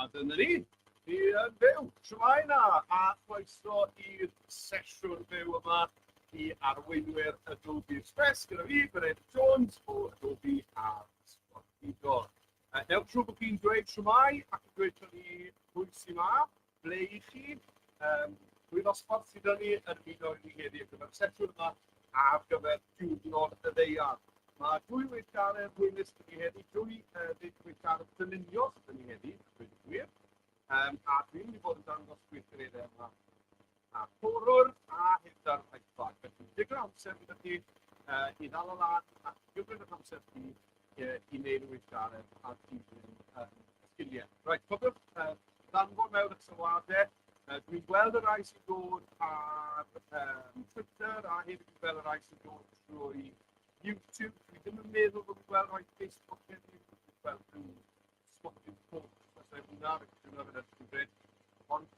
A dyna ni. Ni yn fyw. Shwmae 'na a chroeso i'r sesiwn fyw yma i arweinwyr Adobe Express gyda fi, Bryn Jones o Adobe a'r Ysgol Digidol. Newch siŵr bod chi'n dweud shwmae ac yn dweud wrthon ni pwy sy'n ma, ble i chi, pwy ddosbarth sydd 'da ni yn ymuno i ni heddi ar gyfer y sesiwn yma ar gyfer diwrnod y ddaear. Mae dwy weithgaredd hwylus 'da ni heddi, dwy weithgaredd dylunio sydd 'da ni heddi, a dweud y gwir. A dwi'n mynd i fod yn dangos gweithgareddau yma ar porwr a hefyd ar iPad. Felly, digon o amser gyda chi i ddal o lan a gymryd eich amser chi i wneud y weithgaredd a dilyn sgiliau. Reit, cofiwch ddanfon mewn eich sylwadau. Dwi'n gweld y rhai sy'n dod ar Twitter a hefyd dwi'n gweld y rhai sy'n dod trwy YouTube. Dwi ddim yn meddwl bod fi'n gweld rhai Facebook heddiw. Dwi'n gweld rhyw spotted post os yw hwnna, felly dwi'n meddwl yn rhywbryd. Ond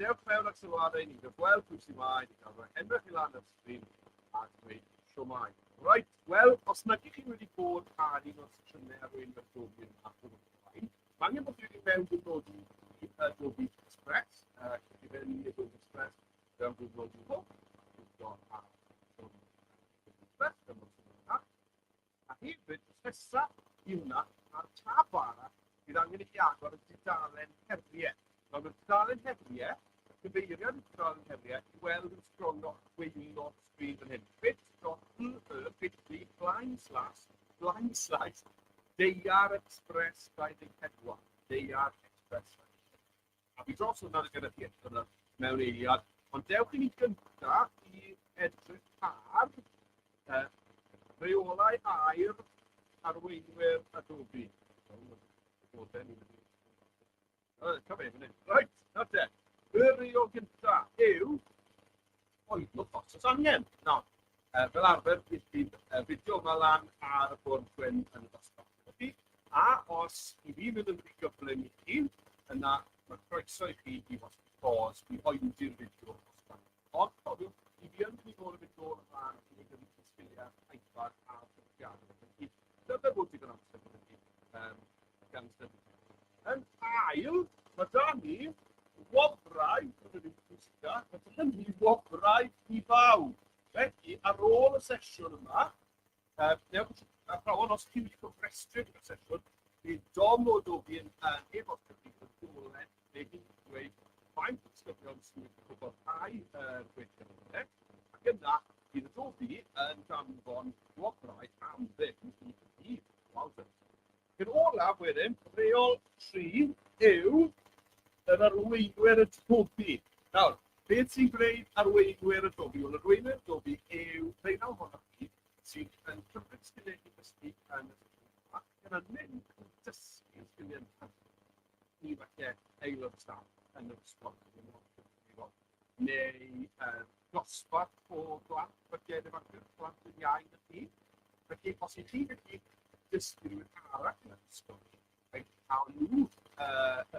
dewch mewn at sylwadau i ni gael gweld pwy sy'n mai, ni gael rhoi enwau chi lan ar sgrin a dweud siwmai. Reit, wel, os nag ych chi wedi bod ar un o'r sesiynau arweinwyr Adobe yma o'r blaen, mae angen bod chi wedi mewn gwybod i Adobe Express, chi wedi mewn i Adobe Express, mewn gwybod i hwb, a ar Adobe Express, fel mae'n sôn yna. A hefyd, drws nesa i hwnna, ar tab arall, bydd angen i chi agor y dudalen heriau. Nawr, mae'r dudalen heriau, y cyfeiriad i'r dudalen heriau, i weld yn sgrolio gwaelod sgrin fan hyn. bit.ly, bit.ly, blaen slash, blaen slash, Deiar Express 24. Deiar Express 24. A fi dros hwnna gyda chi eto yna mewn eiliad. Ond dewch i ni gynta i edrych ar rheolau aur arweinwyr Adobe. Reit, nawr te. Y rheol gynta yw oedwch os oes angen. Nawr, fel arfer, bydd bydd y fideo yma lan ar y bwrdd gwyn yn y dosbarth gyda chi. A os i fi fynd yn rhy gyflym i chi, yna mae croeso i chi i wasgu pause i oedi'r fideo os da. Ond cofiwch, i fi yn mynd i fod yn mynd nôl ymlaen i wneud y sgiliau iPad a'r cyfrifiadur. Felly, dylai bod digon amser gyda chi gan ystod. Yn ail, mae da ni wobrau, dyna ddim pwysica, mae da ni wobrau i bawb. Felly, ar ôl y sesiwn yma, newch athrawon, os chi wedi cofrestru gyda'r sesiwn, bydd Dom o Adobe yn e-bostio chi gyda dolen neu hi'n dweud faint o ddisgyblion sydd wedi cwblhau yr gweithgareddau, ac yna bydd Adobe yn danfon gwobrau am ddim i chi. Well done. Ac yn olaf wedyn, rheol 3 yw yr arweinwyr Adobe. Nawr, beth sy'n gwneud arweinwyr Adobe? Wel, arweinwyr Adobe yw rheina ohonoch chi sydd yn cymryd sgiliau i ddysgu yn y sesiwn yma, ac yna'n mynd yn dysgu sgiliau yma i falle aelod staff yn yr ysgol, neu dosbarth o blant, falle efallai plant yn iau na chi. Felly, os ych chi'n gallu dysgu rhywun arall yn yr ysgol, rhaid cael nhw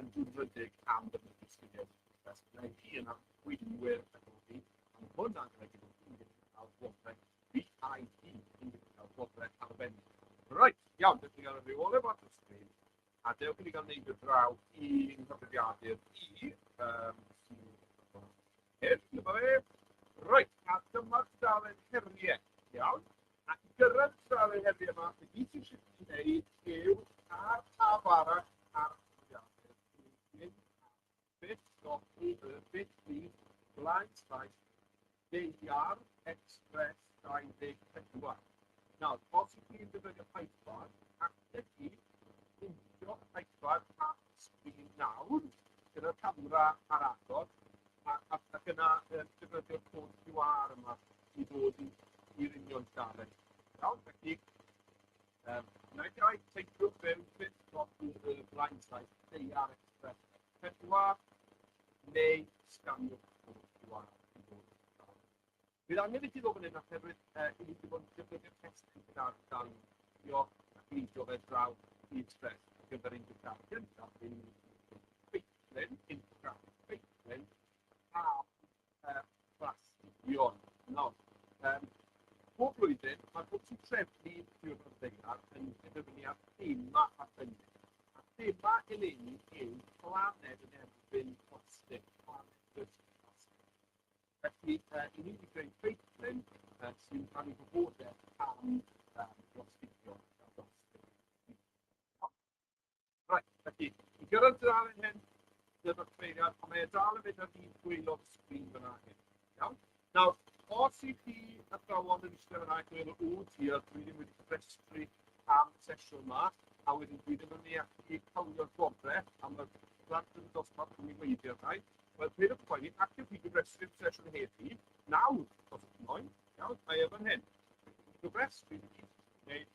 yn frwdfrydig am ddefnyddio sgiliau Express. Byddai chi yn arweinwyr Adobe, a mae hwnna'n golygu bod chi'n gallu cael gwobrau VIP, chi'n gallu cael gwobrau arbennig. Reit, iawn, dewch i ni gael y rheolau bach ar sgrin, a dewch i ni gael neidio draw i'n nghyfrifiadur i, sydd hyn, dyma fe. Reit, a dyma'r tudalen heriau, iawn. Ac i gyrraedd y tudalen heriau yma, be gyd sy'n eisiau chi wneud yw ar tab arall ar y cyfrifiadur, yw mynd at bit.ly, bit.ly, blaen slaes, deiar express 24. Nawr, os ydych chi'n defnyddio iPad, allech chi bwyntio iPad at y sgrin nawr, gyda'r camera ar agor, a, a, ac yna defnyddio'r cod QR yma i ddod i'r union dalen. Iawn, felly, wna i gael teipiwch fewn bit.ly blaen slaes deiar express 4 neu sganiwch cod QR i ddod i'r dalen. Bydd angen i chi ddod fan hyn oherwydd i ni wedi bod yn defnyddio testun gyda'r dal i a gludo fe draw i Express ar gyfer ein gweithgaredd gyntaf, bydd ni'n mynd i ffeithlun, infographic ffeithlun am plastigion. Nawr, pob blwyddyn, mae pob sy'n trefnu Diwrnod y Ddaear yn penderfynu ar thema arbennig. A thema eleni ni yw planed yn erbyn plastig, planet versus plastic. Felly, i ni wedi creu ffeithlun sy'n rhannu gwybodaeth am blastigion a blastig. Right, felly, i gyrraedd dudalen hyn, dyma'r cyfeiriad, ond mae e dal yn mynd ar hyd gwaelod y sgrin fyna hyn. Iawn? Nawr, os i chi athrawon yn eistedd fyna ac yn meddwl, o dear, dwi ddim wedi cofrestru am y sesiwn yma, a wedyn dwi ddim yn mynd i allu hawlio'r gwobrau, a mae'r plant yn y dosbarth yn mynd i weiddi arna i, wel, peidiwch â poeni, allwch chi gofrestru'r sesiwn heddi, nawr, os ydych chi'n moyn, iawn, mae e fan hyn. Gofrestru i gyd wneud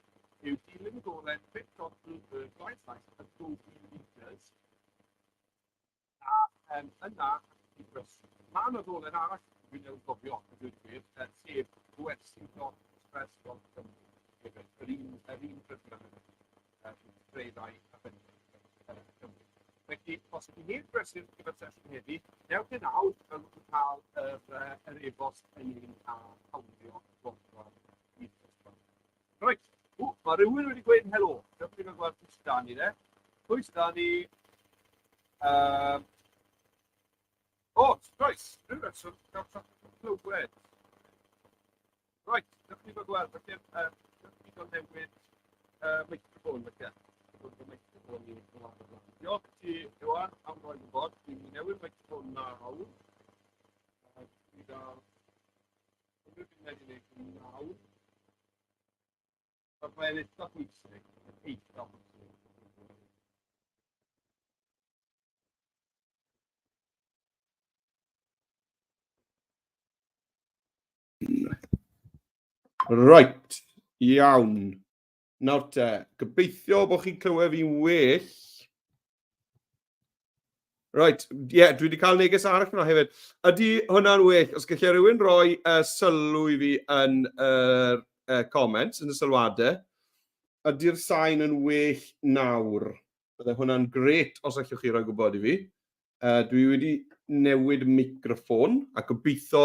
yw dilyn y ddolen bit.ly/Adobe Leaders a yna i gwersi. Mae yna ddolen arall dwi'n newydd gofio, a dweud y gwir, sef gwersi.express.cymru hefyd, yr un, yr un drefn creu rai arbennig Cymru. Felly, os ydych chi'n gwersi ar gyfer sesiwn heddi, newch e nawr fel bod chi'n cael yr, yr e-bost ynglyn â hawlio gofal. Reit, o, mae rhywun wedi gweud helo. Dewch chi gael gweld pwy sydd 'da ni de. Pwy sydd 'da ni? O, Joyce, rhyw reswm, gael trafferth clywed. Reit, dewch chi gael gweld, felly, dewch chi gael newid microffon, felly. Bod y microffon i ymlaen o flaen. Diolch i ti, Iwan, am roi gwybod. Dwi'n mynd i newid microffon nawr. Dwi gael Unrhyw beth wedi wneud nawr. Mae'n eitha pwysig, eitha pwysig. Right, iawn. Nawr te, gobeithio bod chi'n clywed fi'n well. Right, ie, yeah, dwi wedi cael neges arall yna hefyd. Ydy hwnna'n well? Os gallai rhywun roi sylw i fi yn yr comments, yn y sylwadau, ydy'r sain yn well nawr? Bydde hwnna'n gret os allwch chi roi gwybod i fi. Dwi wedi newid microffon a gobeithio...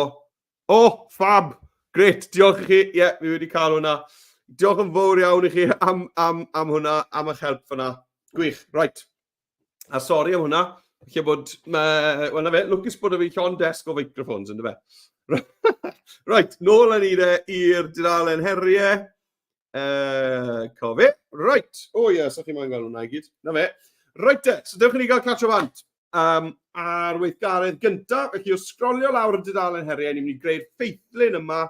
O, oh, fab! Gret, diolch i chi. Ie, yeah, fi wedi cael hwnna. Diolch yn fawr iawn i chi am, am, am hwnna, am eich help fyna. Gwych, right. A sori am hwnna. Lle bod, wel na fe, lwcus bod y fi llond desg o microphones, ynddo fe. Right, nôl â ni de i'r dudalen heriau. Cofi. Right. O ie, so chi moyn gweld hwnna i gyd. Na fe. Right te, so dewch i ni gael catch o bant. A'r weithgaredd gyntaf, felly o sgrolio lawr y dudalen heriau, ni'n mynd i greu'r ffeithlun yma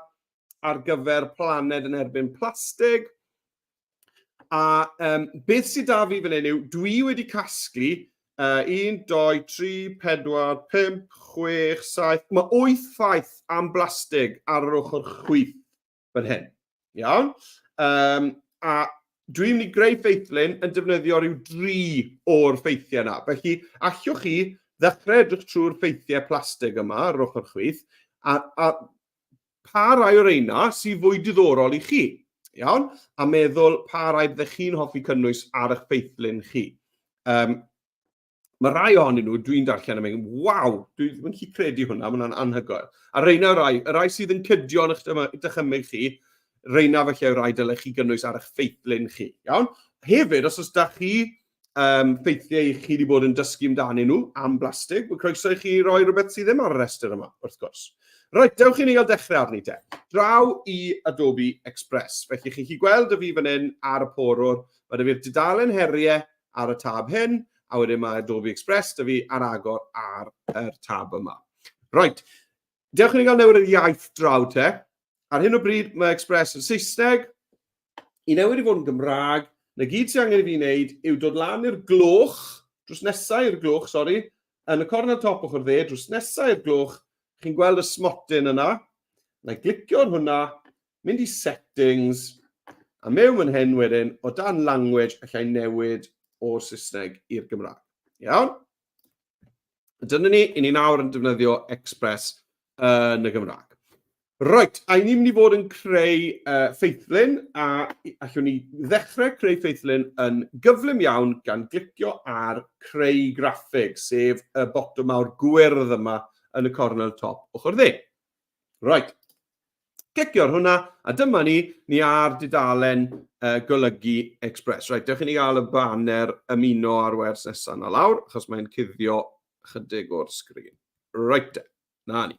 ar gyfer planed yn erbyn plastig. A beth sydd da fi fan hyn yw, dwi wedi casglu 1, 2, 3, 4, 5, 6, 7, mae 8 ffaith am blastig ar yr ochr chwith fan hyn. Iawn? A dwi'n mynd i greu ffeithlun yn defnyddio rhyw dri o'r ffeithiau yna. Felly, allwch chi ddechrau edrych trwy'r ffeithiau plastig yma ar yr ochr chwith, a pa rai o'r reina sydd fwy diddorol i chi, iawn? A meddwl pa rai byddech chi'n hoffi cynnwys ar eich ffeithlun chi. Mae rai ohonyn nhw, dwi'n darllen a mynd, waw, dwi ddim yn gallu credu hwnna, mae hwnna'n anhygoel. A reina rai, y rai sydd yn cydio yn eich dychymyg chi, reina felly yw rai dylech chi gynnwys ar eich ffeithlun chi, iawn? Hefyd, os oes da chi ffeithiau i chi wedi bod yn dysgu amdanyn nhw am blastig, mae croeso i chi roi rhywbeth sydd ddim ar y rhestr yma, wrth gwrs. Reit, dewch i ni gael dechrau arni te. Draw i Adobe Express. Felly chi'n gallu gweld y fi fan hyn ar y porwr. Mae 'da fi'r dudalen heriau ar y tab hyn, a wedyn mae Adobe Express 'da fi ar agor ar yr tab yma. Reit, dewch i ni gael newid yr iaith draw te. Ar hyn o bryd mae Express yn Saesneg. I newid i fod yn Gymraeg, na gyd sy'n angen i fi wneud yw dod lan i'r gloch, drws nesau i'r gloch, sori, yn y cornel top ochr dde, drws nesau i'r gloch, chi'n gweld y smotyn yna. Na i glicio ar hwnna, mynd i settings, a mewn fan hyn wedyn, o dan language, allai newid o'r Saesneg i'r Gymraeg. Iawn? Dyna ni, i ni nawr yn defnyddio Express yn y Gymraeg. Reit, a i ni'n mynd i fod yn creu ffeithlun, a allwn ni ddechrau creu ffeithlun yn gyflym iawn gan glicio ar creu graffig, sef y botwm mawr gwyrdd yma yn y cornel top ochr dde. Reit, clicio ar hwnna, a dyma ni, ni ar dudalen Golygu Express. Reit, dewch i ni gael y banner ymuno ar wers nesaf na lawr, achos mae'n cuddio chydig o'r sgrin. Reit, na ni.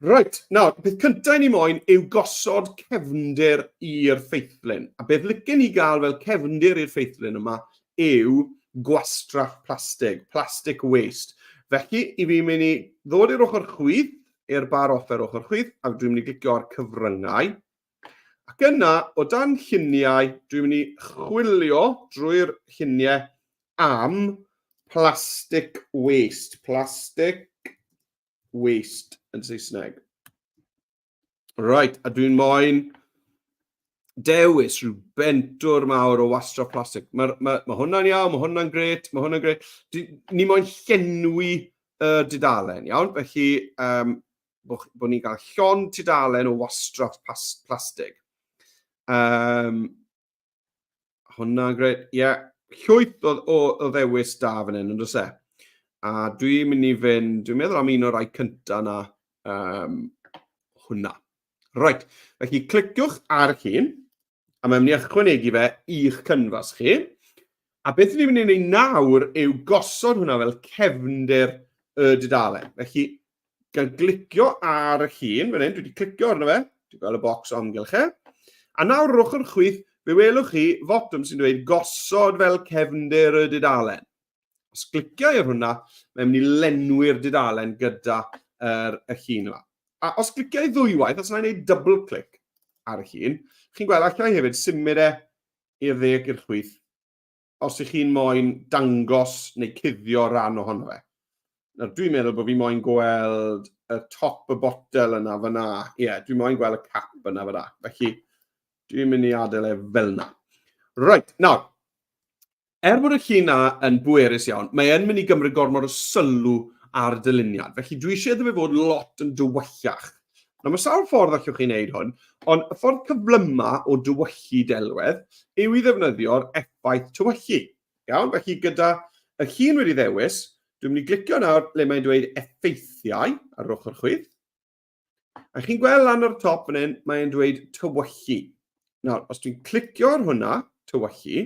Reit, nawr, peth cyntaf ni moyn yw gosod cefndir i'r ffeithlun. A beth licen ni gael fel cefndir i'r ffeithlun yma yw gwastraff plastig, plastic waste. Felly, i fi mynd i ddod i'r ochr chwith, i'r bar offer ochr chwith, a dwi'n mynd i glicio ar cyfryngau. Ac yna, o dan lluniau, dwi'n mynd i chwilio drwy'r lluniau am plastic waste. Plastic waste yn Saesneg. Right, a dwi'n moyn dewis rhyw bentwr mawr o wastraff plastig. Mae ma, ma hwnna'n iawn, mae hwnna'n gret, mae hwnna'n gret. Ni moyn llenwi y dudalen, iawn? Felly, um, bod, bo ni'n cael llond tudalen o wastraff plastig. Um, Hwnna'n gret, ie. Yeah. Llwyth o, o, o ddewis da fan hyn, yn does e? A dwi'n mynd i fynd, dwi'n meddwl am un o'r rai cynta na, um, hwnna. Right, felly cliciwch ar hun, a mae'n mynd i ychwanegu fe i'ch cynfas chi. A beth ni'n mynd i wneud nawr yw gosod hwnna fel cefndir y dudalen. Felly, gan glicio ar y llun, fan hyn, dwi wedi clicio arno fe, dwi'n gweld y bocs o amgylch e. A nawr ar ochr chwith, fe welwch chi fotwm sy'n dweud gosod fel cefndir y dudalen. Os clicio ar hwnna, mae'n mynd i lenwi'r dudalen gyda yr, y llun yma. A os clicio i ddwywaith, os yna i wneud double click ar y llun, chi'n gweld allai hefyd symud e i'r dde ac i'r chwith os ych chi'n moyn dangos neu cuddio rhan ohono fe. Nawr, dwi'n meddwl bod fi moyn gweld y top y botel yna fyna. Ie, yeah, dwi'n moyn gweld y cap yna fyna. Felly, dwi'n mynd i adael e fel yna. Right, nawr, er bod y llun na yn bwerus iawn, mae e'n mynd i gymryd gormod o sylw ar y dyluniad. Felly, dwi eisiau iddo fe fod lot yn dywyllach. Nawr, mae sawl ffordd allwch chi wneud hwn, ond y ffordd cyflyma o dywyllu delwedd yw i ddefnyddio'r effaith tywyllu. Iawn, felly gyda y llun wedi ddewis, dwi'n mynd i glicio nawr le mae'n dweud effeithiau ar yr ochr chwith. A chi'n gweld lan ar y top fan hyn, mae'n dweud tywyllu. Nawr, os dwi'n clicio ar hwnna, tywyllu,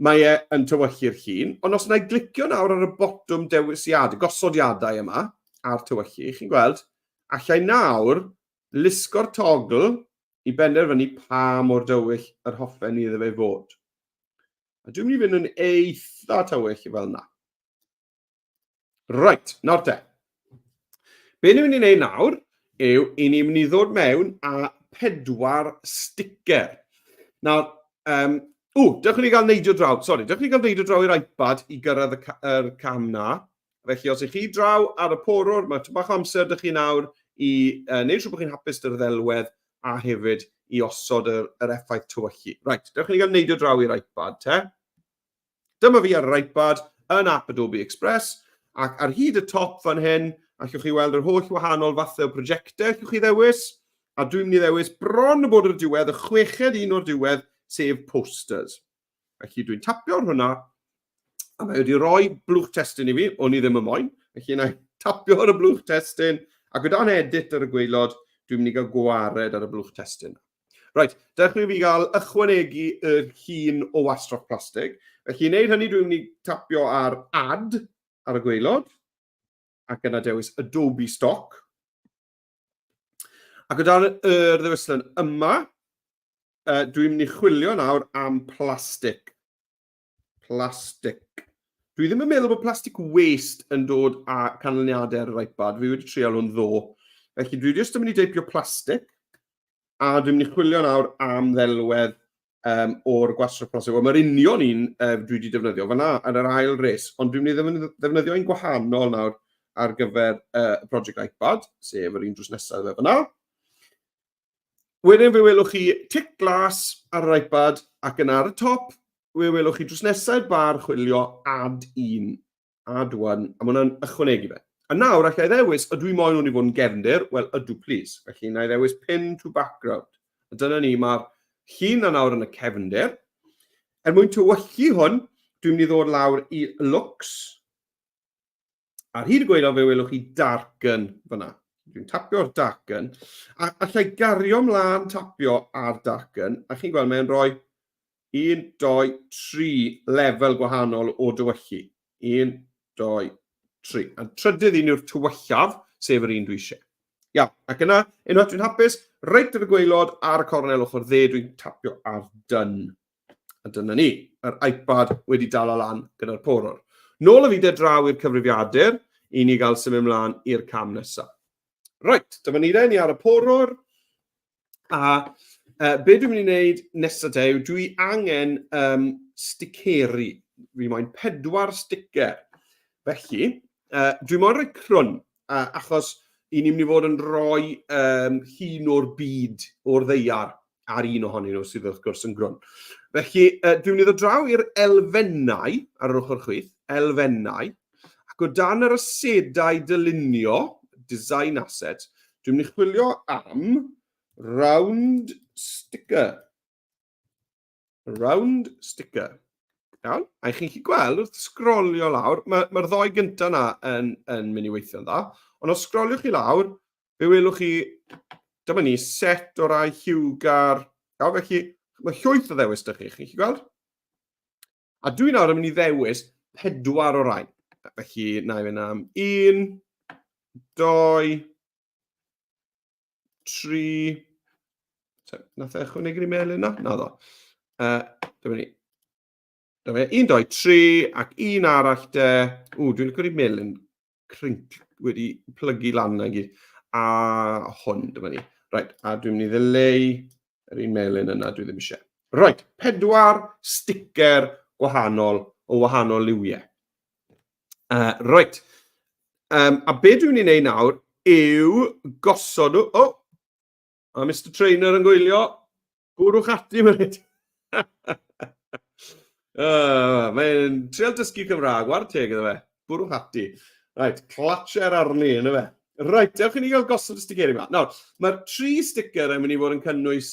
mae e yn tywyllu'r llun, ond os wna i glicio nawr ar y botwm dewisiadau, gosodiadau yma, ar tywyllu, chi'n gweld, Alla i nawr lusgo'r togl i benderfynu pa mor dywyll yr hoffen ni iddo fe fod. A dwi'n mynd i fynd yn eitha tywyll fel yna. Right, nawr te. Be ni'n mynd i wneud nawr yw i ni'n mynd i ddod mewn â pedwar sticker. Nawr, um, ww, dewch i ni gael neidio draw, sori, dewch i ni gael neidio draw i'r iPad i gyrraedd y, yr cam na. Felly os ych chi draw ar y porwr, mae tipyn bach o amser 'da chi nawr i uh, wneud siŵr bod chi'n hapus dy'r ddelwedd a hefyd i osod yr, yr effaith tywyllu. Right, dewch i ni gael neidio draw i'r iPad te. Dyma fi ar yr iPad yn app Adobe Express ac ar hyd y top fan hyn, allwch chi weld yr holl wahanol fathau o prosiectau allwch chi ddewis, a dwi'n mynd i ddewis bron y bod o'r diwedd, y chweched un o'r diwedd, sef posters. Felly dwi'n tapio ar hwnna, a mae wedi rhoi blwch testun i fi, o'n i ddim yn moyn. Felly na i tapio ar y blwch testun, ac o dan edit ar y gwaelod, dwi'n mynd i gael gwared ar y blwch testun. Reit, dechrau fi gael ychwanegu y llun o wastraff plastig. Felly i wneud hynny, dwi'n mynd i tapio ar add ar y gwaelod, ac yna dewis Adobe Stock. Ac o dan yr ddewislen yma, Uh, dwi'n mynd i chwilio nawr am plastic. Plastic. Dwi ddim yn meddwl bod plastic waste yn dod â canlyniadau ar yr iPad. Fi wedi trial hwn ddo. Felly dwi jyst yn mynd i deipio plastic. A dwi'n mynd i chwilio nawr am ddelwedd um, o'r gwastraff plastig. Wel, mae'r union un uh, dwi wedi defnyddio fyna yn yr ail res, ond dwi'n mynd i ddefnyddio un gwahanol nawr ar gyfer uh, y project iPad, sef yr un drws nesaf fe fyna. Wedyn fe welwch chi tic glas ar yr iPad ac yna ar y top fe welwch chi drws nesaf i'r bar chwilio add un, add one, a mae hwnna'n ychwanegu fe. A nawr allai ddewis, ydw i moyn hwn i fod yn gefndir? Wel, ydw, please. Felly, na i ddewis pin to background. A dyna ni, mae'r llun na nawr yn y cefndir. Er mwyn tywyllu hwn, dwi'n mynd i ddod lawr i looks. Ar hyd y gwaelod fe welwch chi darken fyna. Dwi'n tapio'r darken, a allai gario mlaen tapio ar darken, a chi'n gweld mae'n rhoi 1, 2, 3 lefel gwahanol o dywyllu. 1, 2, 3. A trydydd un yw'r tywyllaf, sef yr un dwi eisiau. Iawn, ac yna, unwaith dwi'n hapus, reit ar y gwaelod, ar y cornel ochr dde, dwi'n tapio ar done. A dyna ni, yr iPad wedi dala lan gyda'r porwr. Nôl â fi de draw i'r cyfrifiadur i ni gael symud mlaen i'r cam nesaf. Reit, dyma ni de, ni ar y porwr. A be dwi'n mynd i wneud nesaf te yw dwi angen sticeri. Fi moyn pedwar sticker. Felly, dwi moyn rhoi crwn, achos i ni'n mynd i fod yn rhoi llun o'r byd, o'r ddeiar, ar un ohonyn nhw sydd wrth gwrs yn grwn. Felly, dwi'n mynd i ddod draw i'r elfennau ar yr ochr chwith, elfennau, ac o dan yr asedau dylunio, design asset, dwi'n mynd i chwilio am round sticker. Round sticker. Iawn? A chi'n gallu gweld wrth sgrolio lawr, mae'r ma ddoi gyntaf yna yn, yn mynd i weithio'n dda, ond os sgroliwch chi lawr, fe welwch chi, dyma ni, set o rai lliwgar. Iawn, felly mae llwyth o ddewis da chi, chi'n gallu gweld? A dwi nawr yn mynd i ddewis pedwar o rai. Felly, na i fynd am un, doi, 3... Nath e ychwanegu'r melyn na? Na ddo. Dyma ni. Dyma ni. 1, 2, 3, ac un arall de. Ww, dwi'n licio'r melyn crinc wedi plygu lan na gyd. A hwn, dyma ni. Right, a dwi'n mynd i ddileu yr un melyn yna dwi ddim eisiau. Right, pedwar sticker gwahanol o wahanol liwiau. Reit. A be dwi'n mynd i wneud nawr yw gosod nhw... O! Oh, a Mr Trainer yn gwylio. Bwrwch ati, mae'n mae'n trial dysgu Cymraeg, war teg iddo fe. Bwrwch ati. Right, clatcher arni, yna fe. Right, dewch i ni gael gosod y sticeri yma. Nawr, mae'r tri sticker yn mynd i fod yn cynnwys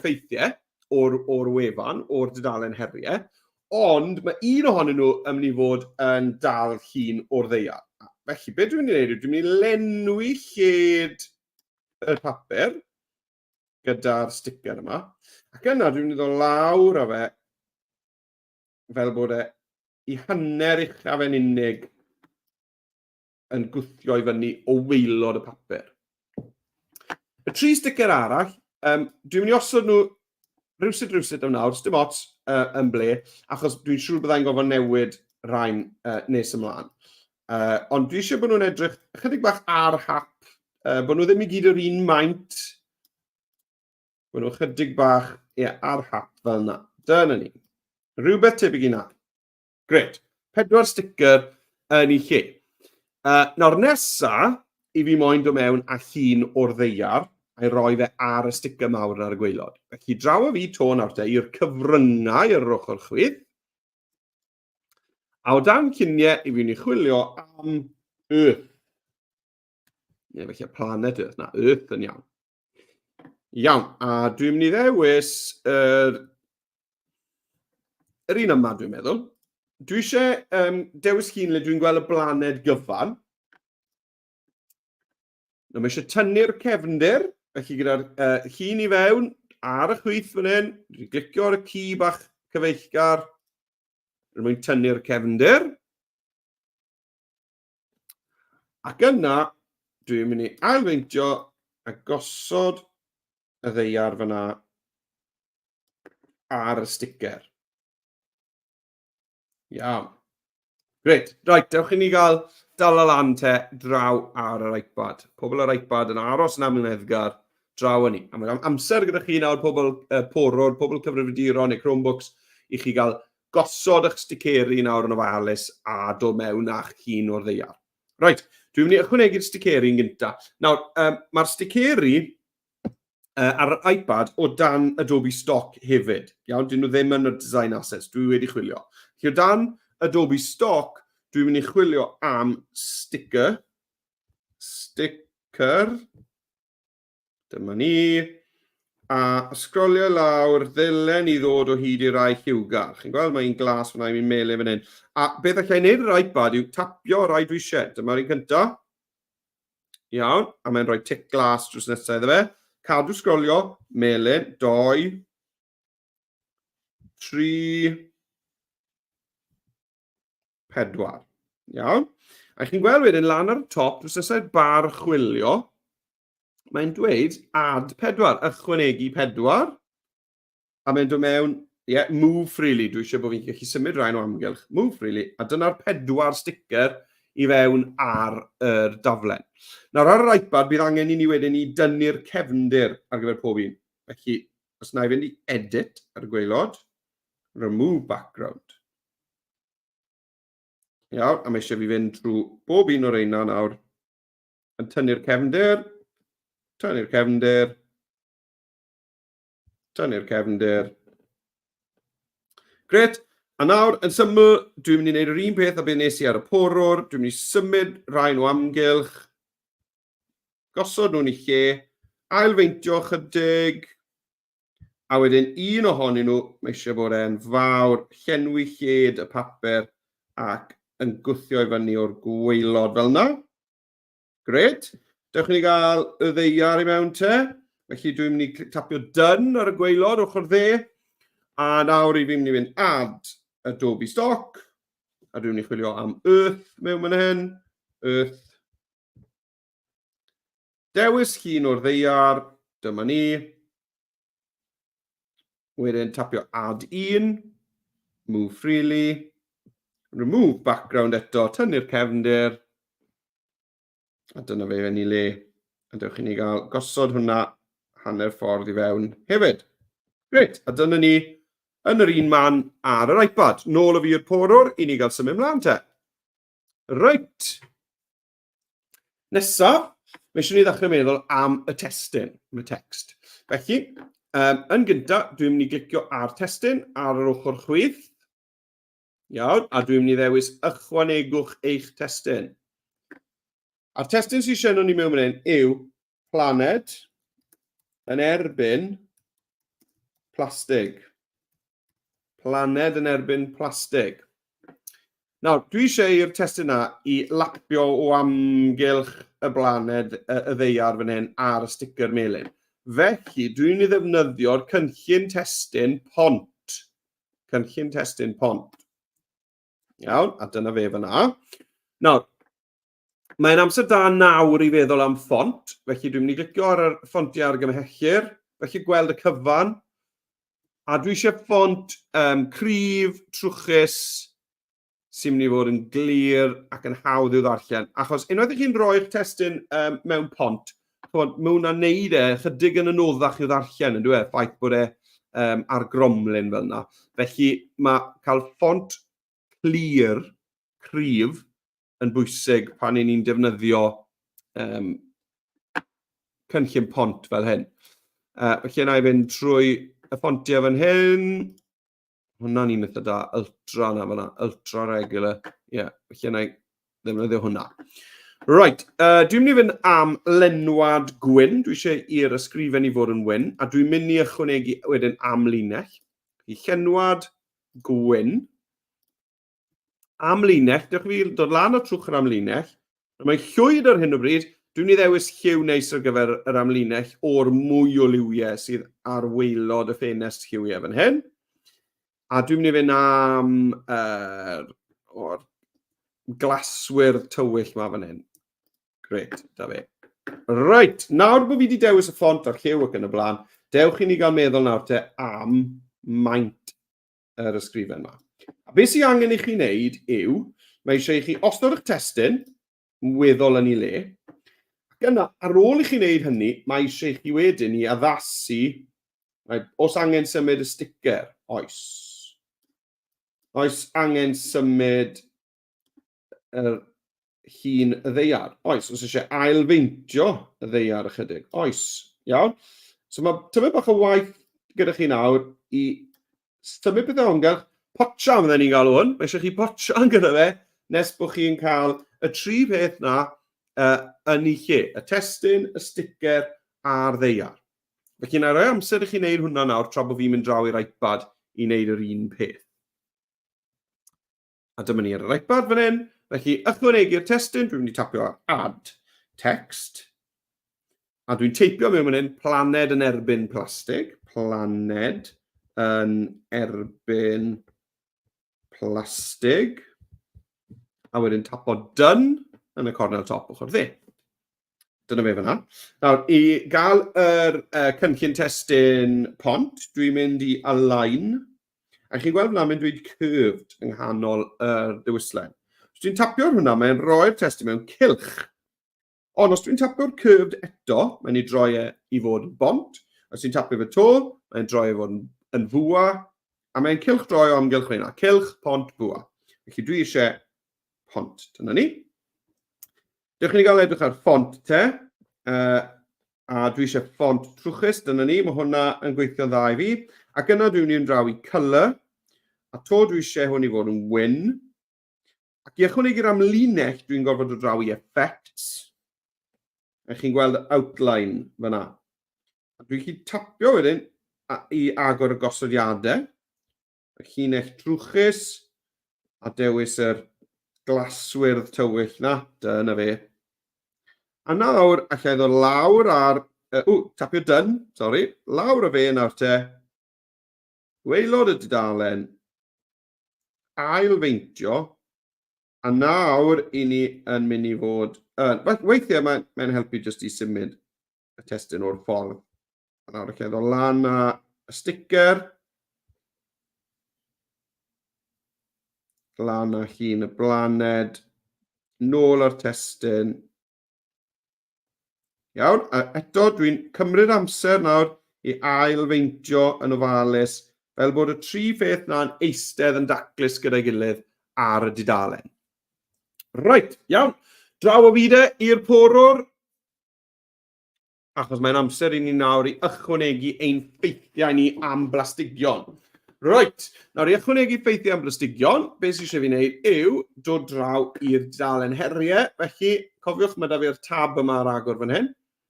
ffeithiau o'r, or wefan, o'r dudalen heriau, Ond mae un ohonyn nhw yn mynd i fod yn dal llun o'r ddaear. Felly, beth dwi'n mynd i wneud yw dwi'n mynd i lenwi lled y papur gyda'r sticker yma. Ac yna dwi'n mynd i ddod lawr â fe fel bod e i hanner uchaf yn unig yn gwthio i fyny o waelod y papur. Y tri sticker arall, dwi'n mynd i osod nhw rhywsut rhywsut am nawr, dim ots yn ble, achos dwi'n siŵr byddai'n gofod newid rhain nes ymlaen. Ond dwi eisiau bod nhw'n edrych ychydig bach ar hap, bod nhw ddim i gyd yr un maint, bod nhw ychydig bach ie, ar hap fel yna. Dyna ni. Rhywbeth tebyg i na. Grêt. Pedwar sticker yn ei lle. Nawr nesa, i fi moyn dod mewn â llun o'r ddaear a'i roi fe ar y sticker mawr ar y gwaelod. Felly draw â fi 'to nawr te i'r cyfryngau ar yr ochr chwith. A o dan lluniau i fi'n ei chwilio am Earth. Neu felly planet Earth, na, Earth yn iawn. Iawn, a dwi'n mynd i ddewis yr, yr un yma, dwi'n meddwl. Dwi eisiau dewis llun le dwi'n gweld y blaned gyfan. Nawr, mae eisiau tynnu'r cefndir, felly gyda'r llun i fewn, ar y chwith fan hyn, dwi'n glicio ar y ci bach cyfeillgar, er mwyn tynnu'r cefndir. Ac yna, dwi'n mynd i ailfeintio a gosod y ddeiar fyna ar y sticker. Iawn. Greit. Right, dewch i ni gael dal lan te draw ar yr iPad. Pobl ar iPad yn aros yn amyneddgar draw â ni. A mae amser gyda chi nawr, pobl porwr, pobl cyfrifiaduron neu Chromebooks, i chi gael gosod eich sticeri nawr yn ofalus a dod mewn â'ch hun o'r ddaear. Reit, dwi'n mynd i ychwanegu'r sticeri yn gyntaf. Nawr, mae'r sticeri ar yr iPad o dan Adobe Stock hefyd. Iawn, dyn nhw ddim yn y design assets, dwi wedi chwilio. Felly o dan Adobe Stock, dwi'n mynd i chwilio am sticker. Sticker. Dyma ni. A sgrolio lawr, ddylen i ddod o hyd i rai lliwgar. Chi'n gweld, mae un glas fyna, un melyn fan hyn. A beth allai wneud yr iPad yw tapio rai dwi eisiau. Dyma'r un cyntaf. Iawn, a mae'n rhoi tic glas drws nesaf iddo fe. Cadw sgrolio, melyn, 2, 3, 4. Iawn. A chi'n gweld wedyn lan ar y top, drws nesaf bar chwilio, mae'n dweud add 4, ychwanegu 4. A mae'n dod mewn, ie, yeah, move freely. Dwi eisiau bod fi'n gallu symud rhain o amgylch. Move freely. A dyna'r pedwar sticker i fewn ar yr daflen. Nawr ar yr iPad, bydd angen i ni wedyn i dynnu'r cefndir ar gyfer pob un. Felly, os na i fynd i edit ar y gwaelod, remove background. Iawn, a mae eisiau fi fynd trwy bob un o'r reina nawr yn tynnu'r cefndir, tynnu'r cefndir, Tynnu'r cefndir. Gret. A nawr, yn syml, dwi'n mynd i wneud yr un peth a beth nes i ar y porwr. Dwi'n mynd i symud rhain o amgylch, gosod nhw'n eu lle, ailfeintio chydig, a wedyn un ohonyn nhw, mae eisiau bod e'n fawr, llenwi lled y papur ac yn gwthio i fyny o'r gwaelod fel yna. Gret. Dewch i ni gael y ddeiar i mewn te. Felly dwi'n mynd i tapio done ar y gwaelod ochr dde. A nawr i fi'n mynd i fynd add Adobe Stock. A dwi'n mynd i chwilio am Earth mewn fan hyn. Earth. Dewis llun o'r ddeiar. Dyma ni. Wedyn tapio add un. Move freely. Remove background eto. Tynnu'r cefndir. A dyna fe yn ei le. A dewch i ni gael gosod hwnna hanner ffordd i fewn hefyd. Grêt, a dyna ni yn yr un man ar yr iPad. Nôl o fi i'r porwr i ni gael symud mlaen te. Reit. Nesaf, mae eisiau ni ddechrau meddwl am y testun, am y text. Felly, um, yn gyntaf, dwi'n mynd i glicio ar testun ar yr ochr chwith. Iawn, a dwi'n mynd i ddewis ychwanegwch eich testun. A'r testun sy'n eisiau ni mewn fan hyn yw planed yn erbyn plastig. Planed yn erbyn plastig. Nawr, dwi eisiau i'r testun na i lapio o amgylch y blaned y, y ddeiar fan hyn ar y sticker melyn. Felly, dwi'n mynd i ddefnyddio'r cynllun testun pont. Cynllun testun pont. Iawn, a dyna fe fyna. Nawr, mae'n amser da nawr i feddwl am ffont, felly dwi'n mynd i glicio ar y ffontiau argymhellir, felly gweld y cyfan. A dwi eisiau ffont um, cryf, trwchus, sy'n mynd i fod yn glir ac yn hawdd i'w ddarllen. Achos unwaith ych chi'n rhoi'ch testun um, mewn pont, chymod, mae hwnna'n neud e chydig yn anoddach i'w ddarllen, yn dweud, ffaith bod e um, ar gromlin fel yna. Felly mae cael ffont clir, cryf, yn bwysig pan i ni'n defnyddio um, cynllun pont fel hyn. Felly yna i fynd trwy y ffontiau fan hyn. Hwna'n un eitha da, ultra na fan'na, ultra regular. Ie, yeah, felly yna i ddefnyddio hwnna. Right, dwi'n mynd i fynd am lenwad gwyn. Dwi eisiau i'r ysgrifen i fod yn wyn, a dwi'n mynd i ychwanegu wedyn amlinell. I llenwad gwyn. Amlinell, dewch i fi dod lan o trwch yr amlinell. Mae llwyd ar hyn o bryd. Dwi'n mynd i ddewis lliw neis ar gyfer yr amlinell o'r mwy o liwiau sydd ar waelod y ffenest lliwiau fan hyn. A dwi'n mynd i fynd am uh, o'r glaswyrdd tywyll ma fan hyn. Gret, da fe. Reit, nawr bod fi wedi dewis y ffont a'r lliw ac yn y blaen, dewch i ni gael meddwl nawr te am maint yr ysgrifen yma. A beth sydd angen i chi wneud yw, mae eisiau i chi osod eich testun yn weddol yn ei le, ac yna, ar ôl i chi wneud hynny, mae eisiau i chi wedyn i addasu, mae, os angen symud y sticker, oes. Oes angen symud yr hun y ddeiar. Oes, os eisiau ailfeintio y ddeiar ychydig. Oes, iawn. So mae tymed bach o waith gyda chi nawr i symud pethau amgylch. Potsian fydden ni'n galw hwn. Mae eisiau chi potsian gyda fe nes bod chi'n cael y tri peth na uh, yn ei lle. Y testun, y sticker a'r ddeiar. Felly na roi amser i chi wneud hwnna nawr tra bod fi'n mynd draw i'r iPad i wneud yr un peth. A dyma ni ar yr iPad fan hyn. Felly, ychwanegu'r testun, dwi'n mynd i tapio ar Add. Text. A dwi'n teipio mewn fan hyn, planed yn erbyn plastig. Planed yn erbyn plastig. A wedyn tapo done yn y cornel top ochr dde. Dyna fe fyna. Nawr, i gael yr cynllun testun pont, dwi'n mynd i align. A chi'n gweld fyna, mae'n dweud curved yng nghanol yr dewislen. Os dwi'n tapio ar hwnna, mae'n rhoi'r testun mewn cylch. Ond os dwi'n tapio'r curved eto, mae'n ei droi e i fod yn bont. Os dwi'n tapio fe to, mae'n droi e fod yn fwa. A mae'n cylch droi o amgylch rheina. Cylch, pont, bwa. Felly dwi eisiau pont. Dyna ni. Dewch i ni gael edrych ar ffont te. A dwi eisiau ffont trwchus, dyna ni, mae hwnna yn gweithio'n dda i fi. Ac yna dwi'n mynd draw i colour, a to dwi eisiau hwn i fod yn wyn. Ac i ychwanegu'r amlinell, dwi'n gorfod dod draw i effects. A chi'n gweld outline fyna. A dwi'n gallu tapio wedyn i agor y gosodiadau. Y llinell drwchus, a dewis yr glaswyrdd tywyll na, dyna fe. A nawr, allai ddod lawr ar, ww, tapio done, sori, lawr o fe nawr te, waelod y dudalen, ail-feintio, a nawr i ni yn mynd i fod yn, weithiau mae'n mae helpu jyst i symud y testun o'r ffordd. A nawr allai ddod lan â y sticker. Lan â llun y blaned. Nôl ar testun. Iawn, a eto dwi'n cymryd amser nawr i ail-feintio yn ofalus fel bod y tri pheth na'n eistedd yn daclus gyda'i gilydd ar y dudalen. Reit, iawn. Draw o fi de i'r porwr. Achos mae'n amser i ni nawr i ychwanegu ein ffeithiau ni am blastigion. Reit, nawr i ychwanegu ffeithiau am blastigion, beth sydd eisiau fi wneud yw dod draw i'r dudalen heriau. Felly, cofiwch, mae da fi'r tab yma ar agor fan hyn.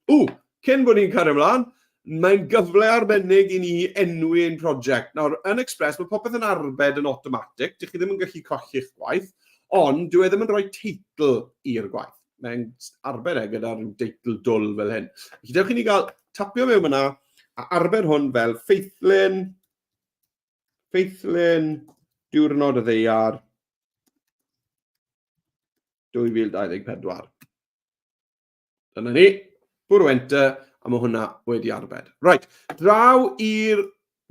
Ww, cyn bod ni'n cario ymlaen, mae'n gyfle arbennig i ni enwi ein prosiect. Nawr, yn Express, mae popeth yn arbed yn automatic, dych chi ddim yn gallu colli'ch gwaith, ond dyw e ddim yn rhoi teitl i'r gwaith. Mae'n arbed e gyda rhyw deitl dwl fel hyn. Felly dewch i ni gael tapio mewn yna a arbed hwn fel ffeithlun, ffeithlun diwrnod y ddeiar 2024. Dyna ni. Bwrw enter, a mae hwnna wedi arbed. Right, draw i'r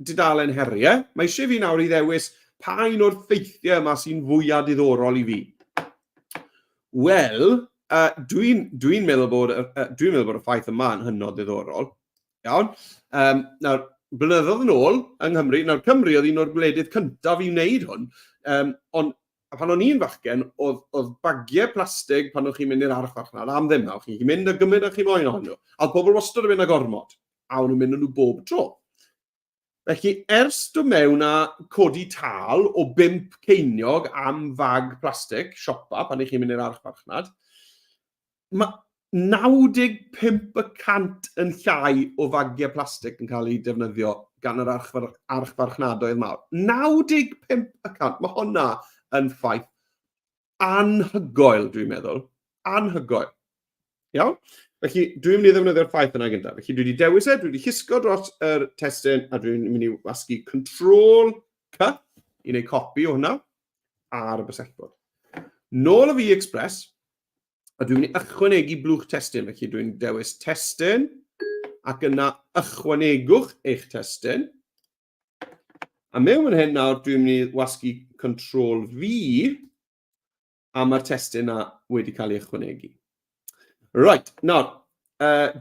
dudalen heriau. Mae eisiau fi nawr i ddewis pa un o'r ffeithiau yma sy'n fwyaf diddorol i fi. Wel, dwi'n dwi meddwl bod, dwi'n meddwl bod y ffaith yma yn hynod ddiddorol. Iawn. Um, nawr, blynyddoedd yn ôl yng Nghymru, nawr Cymru oedd un o'r gwledydd cyntaf i wneud hwn, um, ond pan o'n i'n fachgen, oedd, oedd bagiau plastig pan o'ch chi'n mynd i'r archfarchnad am ddim, nawr chi'n mynd â gymaint â chi moyn ohonyn nhw. A oedd pobl wastad yn mynd â gormod, a o'n nhw'n mynd â nhw bob tro. Felly, ers dod mewn â codi tâl o bump ceiniog am fag plastig, siopa, pan ych chi'n mynd i'r archfarchnad, mae 95 y cant yn llai o fagiau plastig yn cael eu defnyddio gan yr archfarchnadoedd mawr. 95 y cant, mae hwnna yn ffaith anhygoel, dwi'n meddwl. Anhygoel. Iawn? Felly, dwi'n mynd i ddefnyddio'r ffaith yna gyntaf. Felly, dwi wedi dewis e, dwi wedi llusgo dros yr testun, a dwi'n mynd i wasgu Control C i wneud copi o hwnna ar y bysellfwrdd. Nôl o fi Express, a dwi'n mynd i ychwanegu blwch testun. Felly, dwi'n dewis testun, ac yna ychwanegwch eich testun. A mewn fan hyn nawr, dwi'n mynd i wasgu Control V, a mae'r testun na wedi cael ei ychwanegu. Right, nawr,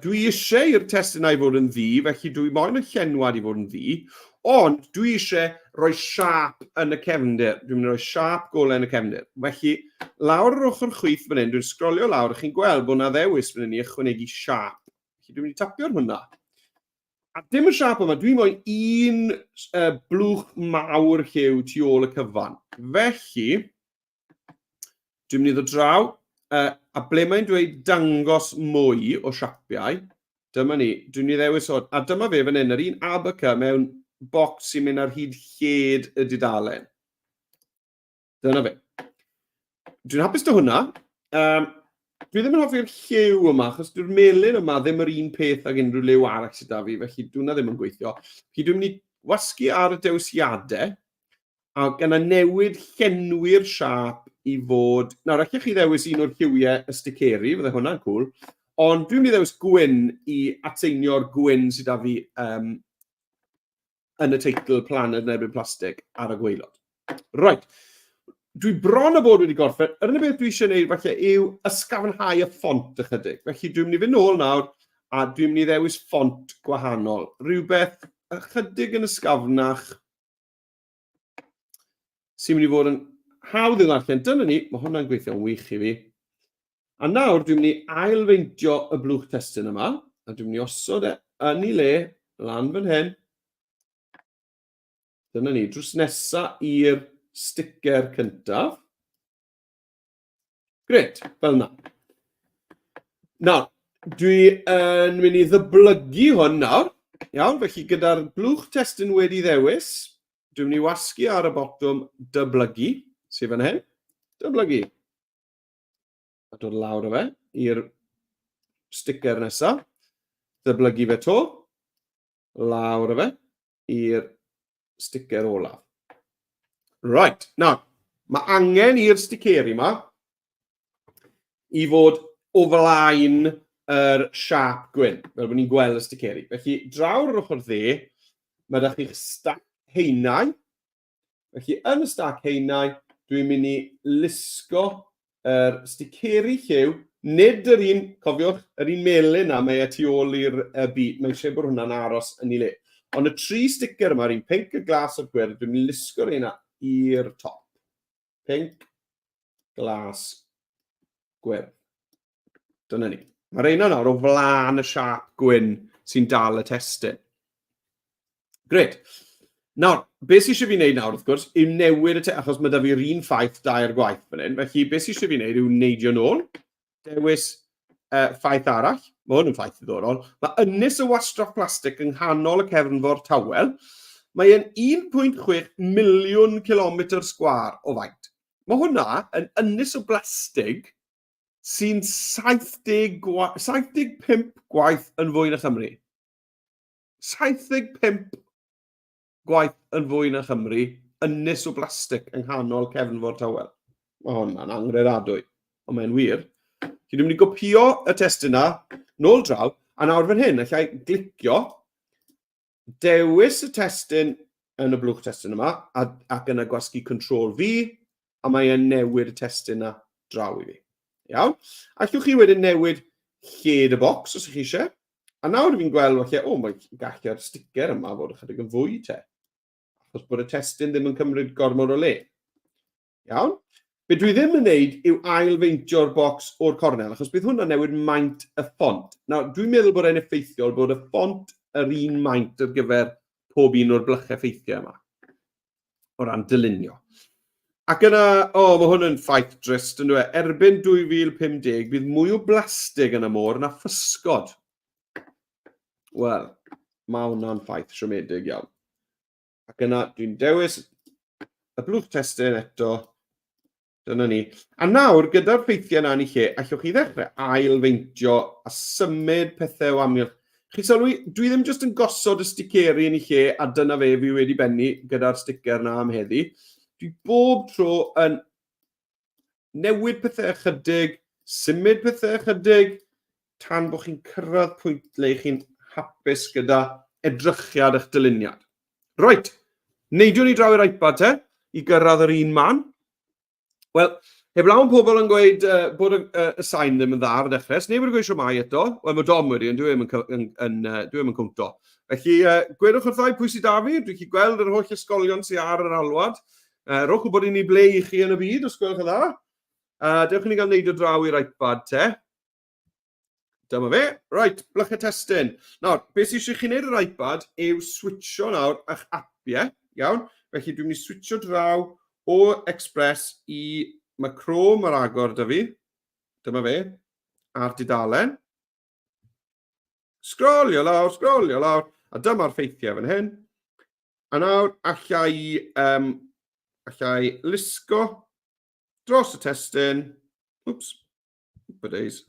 dwi eisiau i'r testun i fod yn ddu, felly dwi moyn y llenwad i fod yn ddu, ond dwi eisiau rhoi siâp yn y cefndir. Dwi'n mynd i roi siâp golau yn y cefndir. Felly, lawr yr ochr chwith fan hyn, dwi'n sgrolio lawr, a chi'n gweld bod yna ddewis fan hyn i ychwanegu siâp. Felly dwi'n mynd i tapio ar hwnna. A dim y siâp yma, dwi moyn un blwch mawr lliw tu ôl y cyfan. Felly, dwi'n mynd i ddod draw, a ble mae'n dweud dangos mwy o siapiau, dyma ni, dwi'n mynd i ddewis hwn, a dyma fe fan hyn, yr un A, B, C mewn bocs sy'n mynd ar hyd lled y dudalen. Dyna fe. Dwi'n hapus 'da hwnna. Um, Dwi ddim yn hoffi'r lliw yma, achos dyw'r melyn yma ddim yr un peth ag unrhyw liw arall sydd 'da fi, felly dyw hwnna ddim yn gweithio. Felly dwi'n mynd i wasgu ar y dewisiadau, ac yna newid llenwi'r siâp i fod... Nawr, allech chi ddewis un o'r lliwiau y sticeri, fydde hwnna'n cŵl, ond dwi'n mynd i ddewis gwyn i atseinio'r gwyn sydd 'da fi um, yn y teitl Planed yn erbyn plastig ar y gwaelod. Right. Dwi bron a bod wedi gorffen. Yr unig beth dwi eisiau gwneud falle yw ysgafnhau y ffont ychydig. Felly dwi'n mynd i fynd nôl nawr a dwi'n mynd i ddewis ffont gwahanol. Rhywbeth ychydig yn ysgafnach sy'n mynd i fod yn hawdd i'w ddarllen. Dyna ni, mae hwnna'n gweithio'n wych i fi. A nawr dwi'n mynd i ailfeintio y blwch testun yma, a dwi'n mynd i osod e yn ei le lan fan hyn. Dyna ni, drws nesa i'r sticker cyntaf. Gret, fel yna. Nawr, dwi yn mynd i ddyblygu hwn nawr. Iawn, felly gyda'r blwch testun wedi ddewis, dwi'n mynd i wasgu ar y botwm dyblygu, sydd fan hyn. Dyblygu. A dod lawr o fe i'r sticker nesaf. Ddyblygu fe to. Lawr o fe i'r sticker olaf. Right, nawr, mae angen i'r sticeri yma i fod o flaen yr siap gwyn, fel bod ni'n gweld y sticeri. Felly, draw'r yr ochr dde, mae da chi'ch stac haenau. Felly yn y stac haenau, dwi'n mynd i lusgo yr sticeri lliw, nid yr un, cofiwch, yr un melyn na, mae e tu ôl i'r y byd, mae eisiau bod hwnna'n aros yn ei le. Ond y tri sticker yma, yr un pinc, y glas a'r gwyrdd, dwi'n mynd i lusgo'r un i'r top. Pinc, glas, gwyrdd. Dyna ni. Mae'r reina nawr o flaen y siâp gwyn sy'n dal y testun. Gret. Nawr, beth sy'n eisiau fi wneud nawr, wrth gwrs, yw newid y te, achos mae da fi'r un ffaith dair gwaith fan hyn. Felly, beth sy'n eisiau fi wneud yw neidio nôl, dewis ffaith arall. Mae hwn yn ffaith ddiddorol. Mae ynys y wastraff plastig yng nghanol y cefnfor tawel. Mae e'n 1.6 miliwn kilometr sgwâr o faint. Mae hwnna yn ynys o blastig sy'n 70 75 gwaith yn fwy na Chymru. 75 gwaith yn fwy na Chymru, ynys o blastig yng nghanol cefnfor tawel. Mae hwnna'n angredadwy, ond mae'n wir. Felly dwi'n mynd i gopio y testun na, nôl draw, a nawr fan hyn, allai glicio, dewis y testun yn y blwch testun yma, a, ac yna gwasgu Ctrl V, a mae e'n newid y testun na draw i fi. Iawn? Allwch chi wedyn newid lled y bocs os ych chi eisiau. A nawr fi'n gweld falle, o, mae gallu'r sticker yma fod ychydig yn fwy te. Achos bod y testun ddim yn cymryd gormod o le. Iawn? Be dwi ddim yn neud yw ail-feintio'r bocs o'r cornel, achos bydd hwnna'n newid maint y ffont. Nawr, dwi'n meddwl bod e'n effeithiol bod y ffont yr un maint ar gyfer pob un o'r blychau ffeithiau yma, o ran dylunio. Ac yna, o, oh, mae hwn yn ffaith drist, yn dweud, e? Erbyn 2050, bydd mwy o blastig yn y môr na physgod. Wel, mae hwnna'n ffaith siomedig iawn. Ac yna dwi'n dewis y blwch testun eto. Dyna ni. A nawr, gyda'r ffeithiau yna yn ei lle, allwch chi ddechrau ail-feintio a symud pethau o amgylch. Chi sylwi, dwi ddim jyst yn gosod y sticeri yn ei lle a dyna fe, fi wedi bennu gyda'r sticker na am heddi. Dwi bob tro yn newid pethau ychydig, symud pethau ychydig, tan bod chi'n cyrraedd pwynt le chi'n hapus gyda edrychiad eich dyluniad. Reit, neidiwn ni draw i'r iPad te, i gyrraedd yr un man. Wel, heblaw am pobl yn gweud uh, bod y, uh, y sain ddim yn dda ar y dechrau, sneb wedi gweud siwmai eto. Wel, mae Dom wedi, ond dwi ddim yn, yn, yn, uh, dwi ddim yn cwnto. Felly, uh, gwedwch wrthai pwy sydd da fi, dwi'n chi gweld yr holl ysgolion sydd ar yr alwad. Rhowch wybod i ni ble i chi yn y byd, os gwelwch yn dda. Dewch i ni gael neidio draw i'r iPad te. Dyma fe. Right, blychau testun. Nawr, beth sydd eisiau chi wneud yr iPad yw switcho nawr eich apiau. Iawn? Felly dwi'n mynd i switcho draw o Express i... Mae Chrome ar agor da fi. Dyma fe. Ar dudalen. Sgrolio lawr, sgrolio lawr. A dyma'r ffeithiau fan hyn. A nawr, alla i, um, alla i lusgo dros y testun. Wps. Days.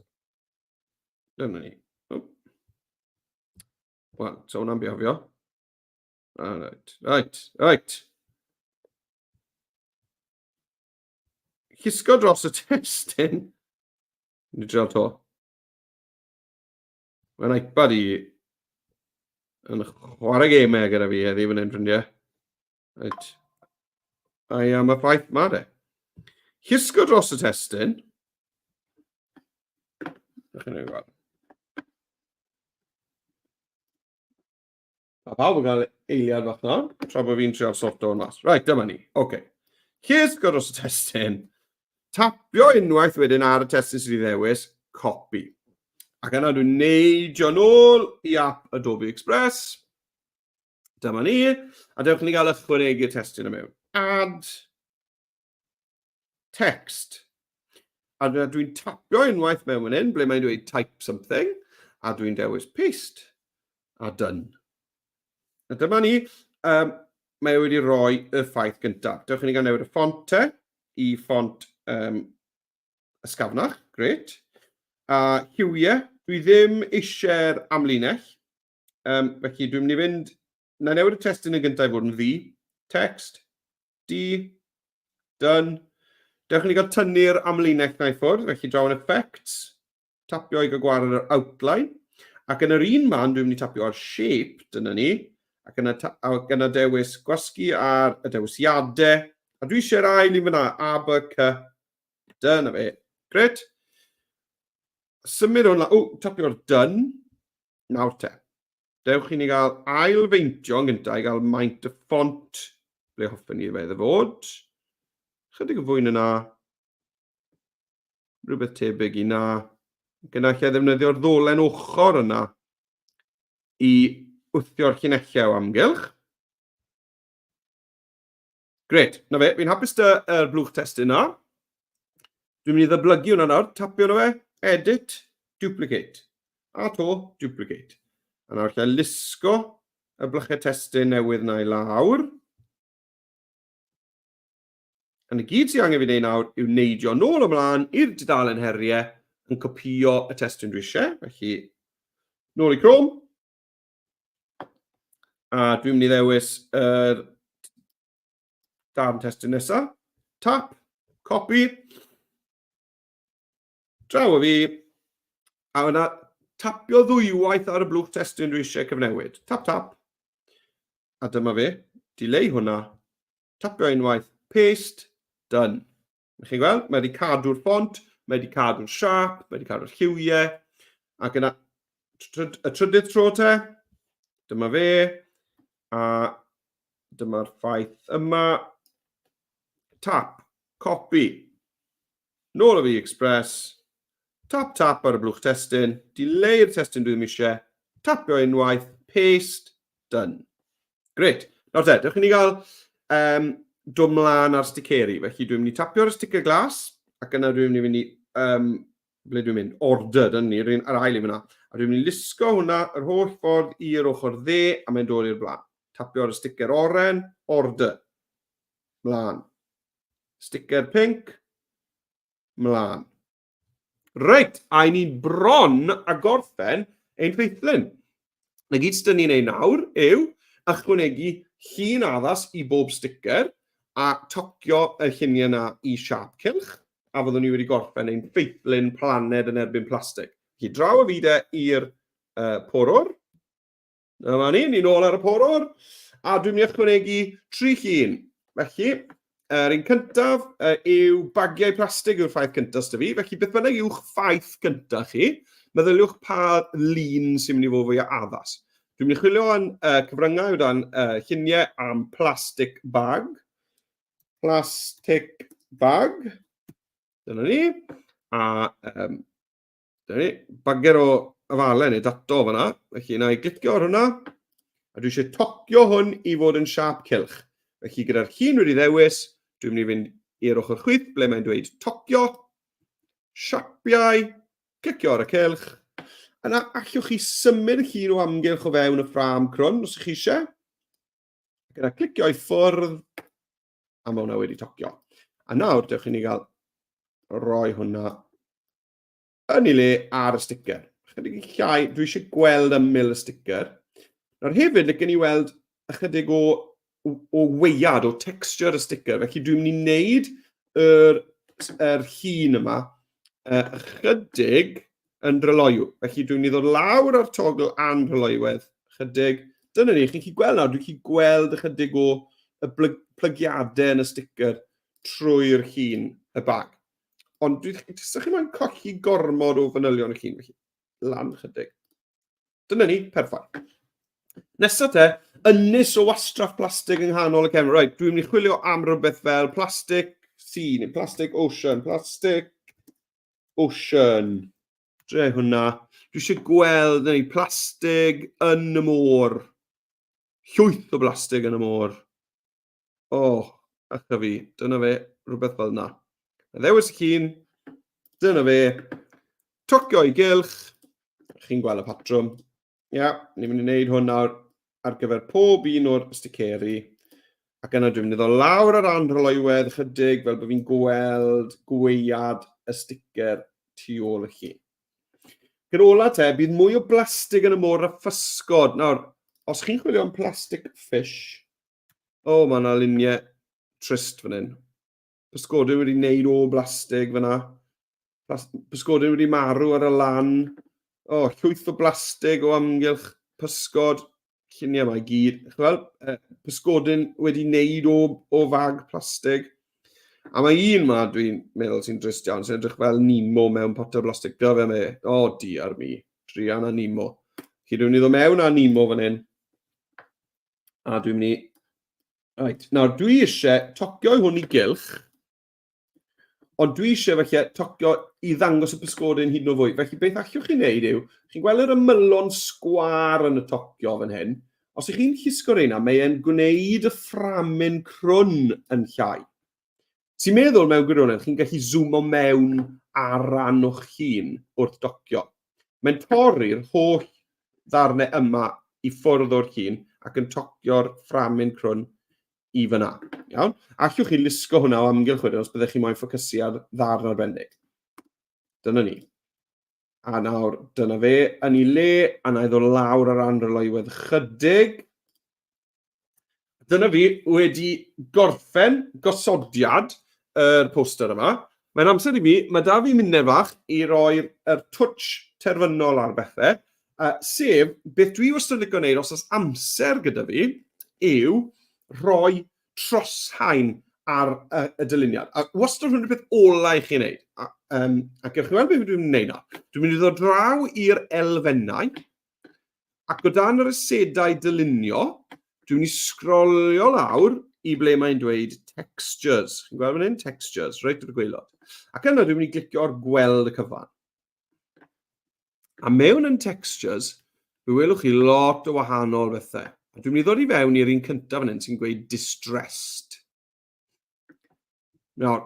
Dyna ni. Oh. Wel, so hwnna'n bihafio. Right, right, right. Llusgo dros y testun. Ni dreial to. Mae'n iPad i yn chwarae gemau gyda fi heddi fan hyn, ffrindiau. Right. I am y ffaith ma de. Llusgo dros y testun. Ydych chi'n ei gweld. Mae pawb yn cael eiliad fach nawr, tra bod fi'n trio sorto hwn mas. Right, dyma ni. Oce. Okay. Llusgo dros y testun. Tapio unwaith wedyn ar y testun sydd wedi ddewis, copy. Ac yna dwi'n neidio nôl i app Adobe Express. Dyma ni. A dewch ni gael ychwanegu'r testun yma mewn. Add text. A dwi'n tapio unwaith mewn fan hyn, ble mae'n dweud type something, a dwi'n dewis paste. A done. A dyma ni, mae wedi rhoi y ffaith gyntaf. Dewch i ni gael newid y ffont te i ffont ysgafnach, gret. A lliwiau, dwi ddim eisiau'r amlinell, felly dwi'n mynd i fynd, na newid y testun yn gyntaf i fod yn ddu, text, D, done. Dewch i ni gael tynnu'r amlinell na i ffwrdd, felly draw yn effects, tapio i gael gwared yr outline, ac yn yr un man dwi'n mynd i tapio ar shape, dyna ni, ac yna, ac yna dewis gwasgu ar y dewisiadau, a dwi eisiau'r ail un fyna, A, B, C, dyna fe, gret. Symud hwn, o, tapio ar done, Nawr te, dewch i ni gael ail feintio yn gyntaf i gael maint y ffont ble hoffen ni fe fod. Chydig yn fwy na na. Rhywbeth tebyg i na. Gyda lle ddefnyddio'r ddolen ochr yna i wthio'r llinellau o amgylch. Gret, na fe, fi'n hapus dy yr blwch testun na. Dwi'n mynd i ddyblygu hwnna nawr, tapio hwnna fe, edit, duplicate. A to, duplicate. A nawr lle lusgo y blychau testun newydd na i lawr. A na gyd sydd angen fi wneud nawr yw neidio nôl ymlaen i'r dudalen heriau yn copio y testun dwi eisiau. Felly, nôl i Chrome. A dwi'n mynd i ddewis yr darn testun nesaf. Tap, copy. Draw o fi. A yna tapio ddwywaith ar y blwch testun dwi eisiau cyfnewid. Tap, tap. A dyma fe. Dileu hwnna. Tapio unwaith. Paste. Done. Chi'n gweld, mae wedi cadw'r ffont, mae wedi cadw'r siap, mae wedi cadw'r lliwiau, ac yna y trydydd tro te, dyma fe, a dyma'r ffaith yma, tap, copy, nôl o fi Express, tap tap ar y blwch testun, dileu'r testun dwi ddim eisiau, tapio unwaith, paste, done. Gret. Nawr te, dewch i ni gael dod mlaen ar sticeri. Felly dwi'n mynd i tapio ar y sticker glas, ac yna dwi'n mynd i fynd i, ble dwi'n mynd? Order, dyna ni, yr ail i fyna. A dwi'n mynd i lusgo hwnna yr holl ffordd i'r ochr dde, a mae'n dod i'r blaen. Tapio ar y sticker oren, order. Mlaen. Sticker pink, mlaen. Reit, a i ni bron a gorffen ein ffeithlun. Na gyd sydd ni'n ei nawr yw ychwanegu llun addas i bob sticker a tocio y lluniau yna i siâp cylch, a fyddwn ni wedi gorffen ein ffeithlun planed yn erbyn plastig. Felly draw a fi de i'r porwr. Dyma ni, ni'n ôl ar y porwr. A dwi'n mynd i ychwanegu tri llun. Felly, yr un cyntaf yw bagiau plastig yw'r ffaith cyntaf sydd fi. Felly, beth bynnag yw'ch ffaith gyntaf chi, meddyliwch pa lun sy'n mynd i fod fwy addas. Dwi'n mynd i chwilio yn cyfryngau o dan lluniau am plastic bag. Plastic bag. Dyna ni. A Dyna ni, bager o afalau neu dato fanna. Felly, na i glicio ar hwnna. A dwi eisiau tocio hwn i fod yn siâp cylch. Felly, gyda'r llun wedi ddewis, dwi'n mynd i fynd i'r ochr chwith ble mae'n dweud tocio, siapiau, clicio ar y cylch. Yna allwch chi symud y llun o amgylch o fewn y ffrâm crwn os ych chi eisiau. Ac yna clicio i ffwrdd, a mae hwnna wedi tocio. A nawr, dewch i ni gael roi hwnna. yn ei le ar y sticker. Chydig yn llai, dwi eisiau gweld ymyl y sticker. Nawr hefyd, licen i weld ychydig o, o weiad, o texture y sticker. Felly dwi'n mynd i wneud yr, yr llun yma ychydig yn dryloyw. Felly dwi'n mynd i ddod lawr ar togl anhryloywedd ychydig. Dyna ni, chi'n gallu gweld nawr, dwi'n gallu gweld ychydig o y plygiadau yn y sticker trwy'r llun y bag. Ond dwi, jyst chi moyn colli gormod o fanylion y llun, felly lan chydig. Dyna ni, perffaith. Nesa te, ynys o wastraff plastig yng nghanol y cefn. Right, dwi'n mynd i chwilio am rhywbeth fel plastic sea, neu plastic ocean, plastic ocean. Dre hwnna. Dwi eisiau gweld, neu plastig yn y môr. Llwyth o blastig yn y môr. O, oh, acha fi. Dyna fe, rhywbeth fel yna. Ddewis y llun, dyna fe. Tocio i gylch. Chi'n gweld y patrwm. Ia, yeah, ni'n mynd i wneud hwn nawr ar gyfer pob un o'r sticeri. Ac yna dwi'n mynd i ddod lawr ar anrhyloywedd ychydig fel bod fi'n gweld gweiad y sticer tu ôl y llun. Gyda ola te, bydd mwy o blastig yn y môr na physgod. Nawr, os chi'n chwilio am plastic fish, o, oh, mae yna luniau trist fan hyn. Pysgodyn wedi wneud o blastig fyna. Pysgodyn wedi marw ar y lan. O, oh, llwyth o blastig o amgylch pysgod. Lluniau yma i gyd. Chwel, pysgodyn wedi wneud o, o fag plastig. A mae un ma dwi'n meddwl sy'n drist iawn, sy'n edrych fel Nemo mewn potel blastig. Dyna fe me. O, oh, diar mi. Druan a Nemo. Chi dwi'n mynd i ddod mewn â Nemo fan hyn. A dwi'n mynd i... Right, nawr dwi eisiau tocio i hwn i gylch. Ond dwi eisiau felly tocio i ddangos y pysgodyn hyd yn oed fwy. Felly beth allwch chi wneud yw, chi'n gweld yr ymylon sgwâr yn y tocio fan hyn. Os ych chi'n llusgo reina, mae e'n gwneud y fframyn crwn yn llai. Ti'n meddwl mewn gwirionedd, chi'n gallu zoomo mewn ar ran o'ch hun wrth docio. Mae'n torri'r holl ddarnau yma i ffwrdd o'r llun ac yn tocio'r fframyn crwn i fyna. Iawn? Allwch chi lusgo hwnna o amgylch wedyn os byddech chi moyn ffocysu ar ddarn arbennig. Dyna ni. A nawr, dyna fe, yn ei le, a na i ddod lawr ar anrhyloywedd chydig. Dyna fi wedi gorffen gosodiad yr poster yma. Mae'n amser i fi, mae da fi muned fach i roi'r er touch terfynol ar bethau. Sef, beth dwi wastad yn licio gwneud os oes amser gyda fi, yw rhoi troshaen ar y dyluniad. A wastad hwn yw'r peth ola i chi wneud. A, um, a gewch chi weld beth dwi'n gwneud nawr. Dwi'n mynd i ddod draw i'r elfennau, ac o dan yr asedau dylunio, dwi'n mynd i sgrolio lawr i ble mae'n dweud textures. Chi'n gweld fan hyn? Textures, reit ar y gwaelod. Ac yna dwi'n mynd i glicio ar gweld y cyfan. A mewn yn textures, fe welwch chi lot o wahanol bethau. A dwi'n mynd i ddod i fewn i'r un cyntaf fan hyn sy'n gweud distressed. Nawr,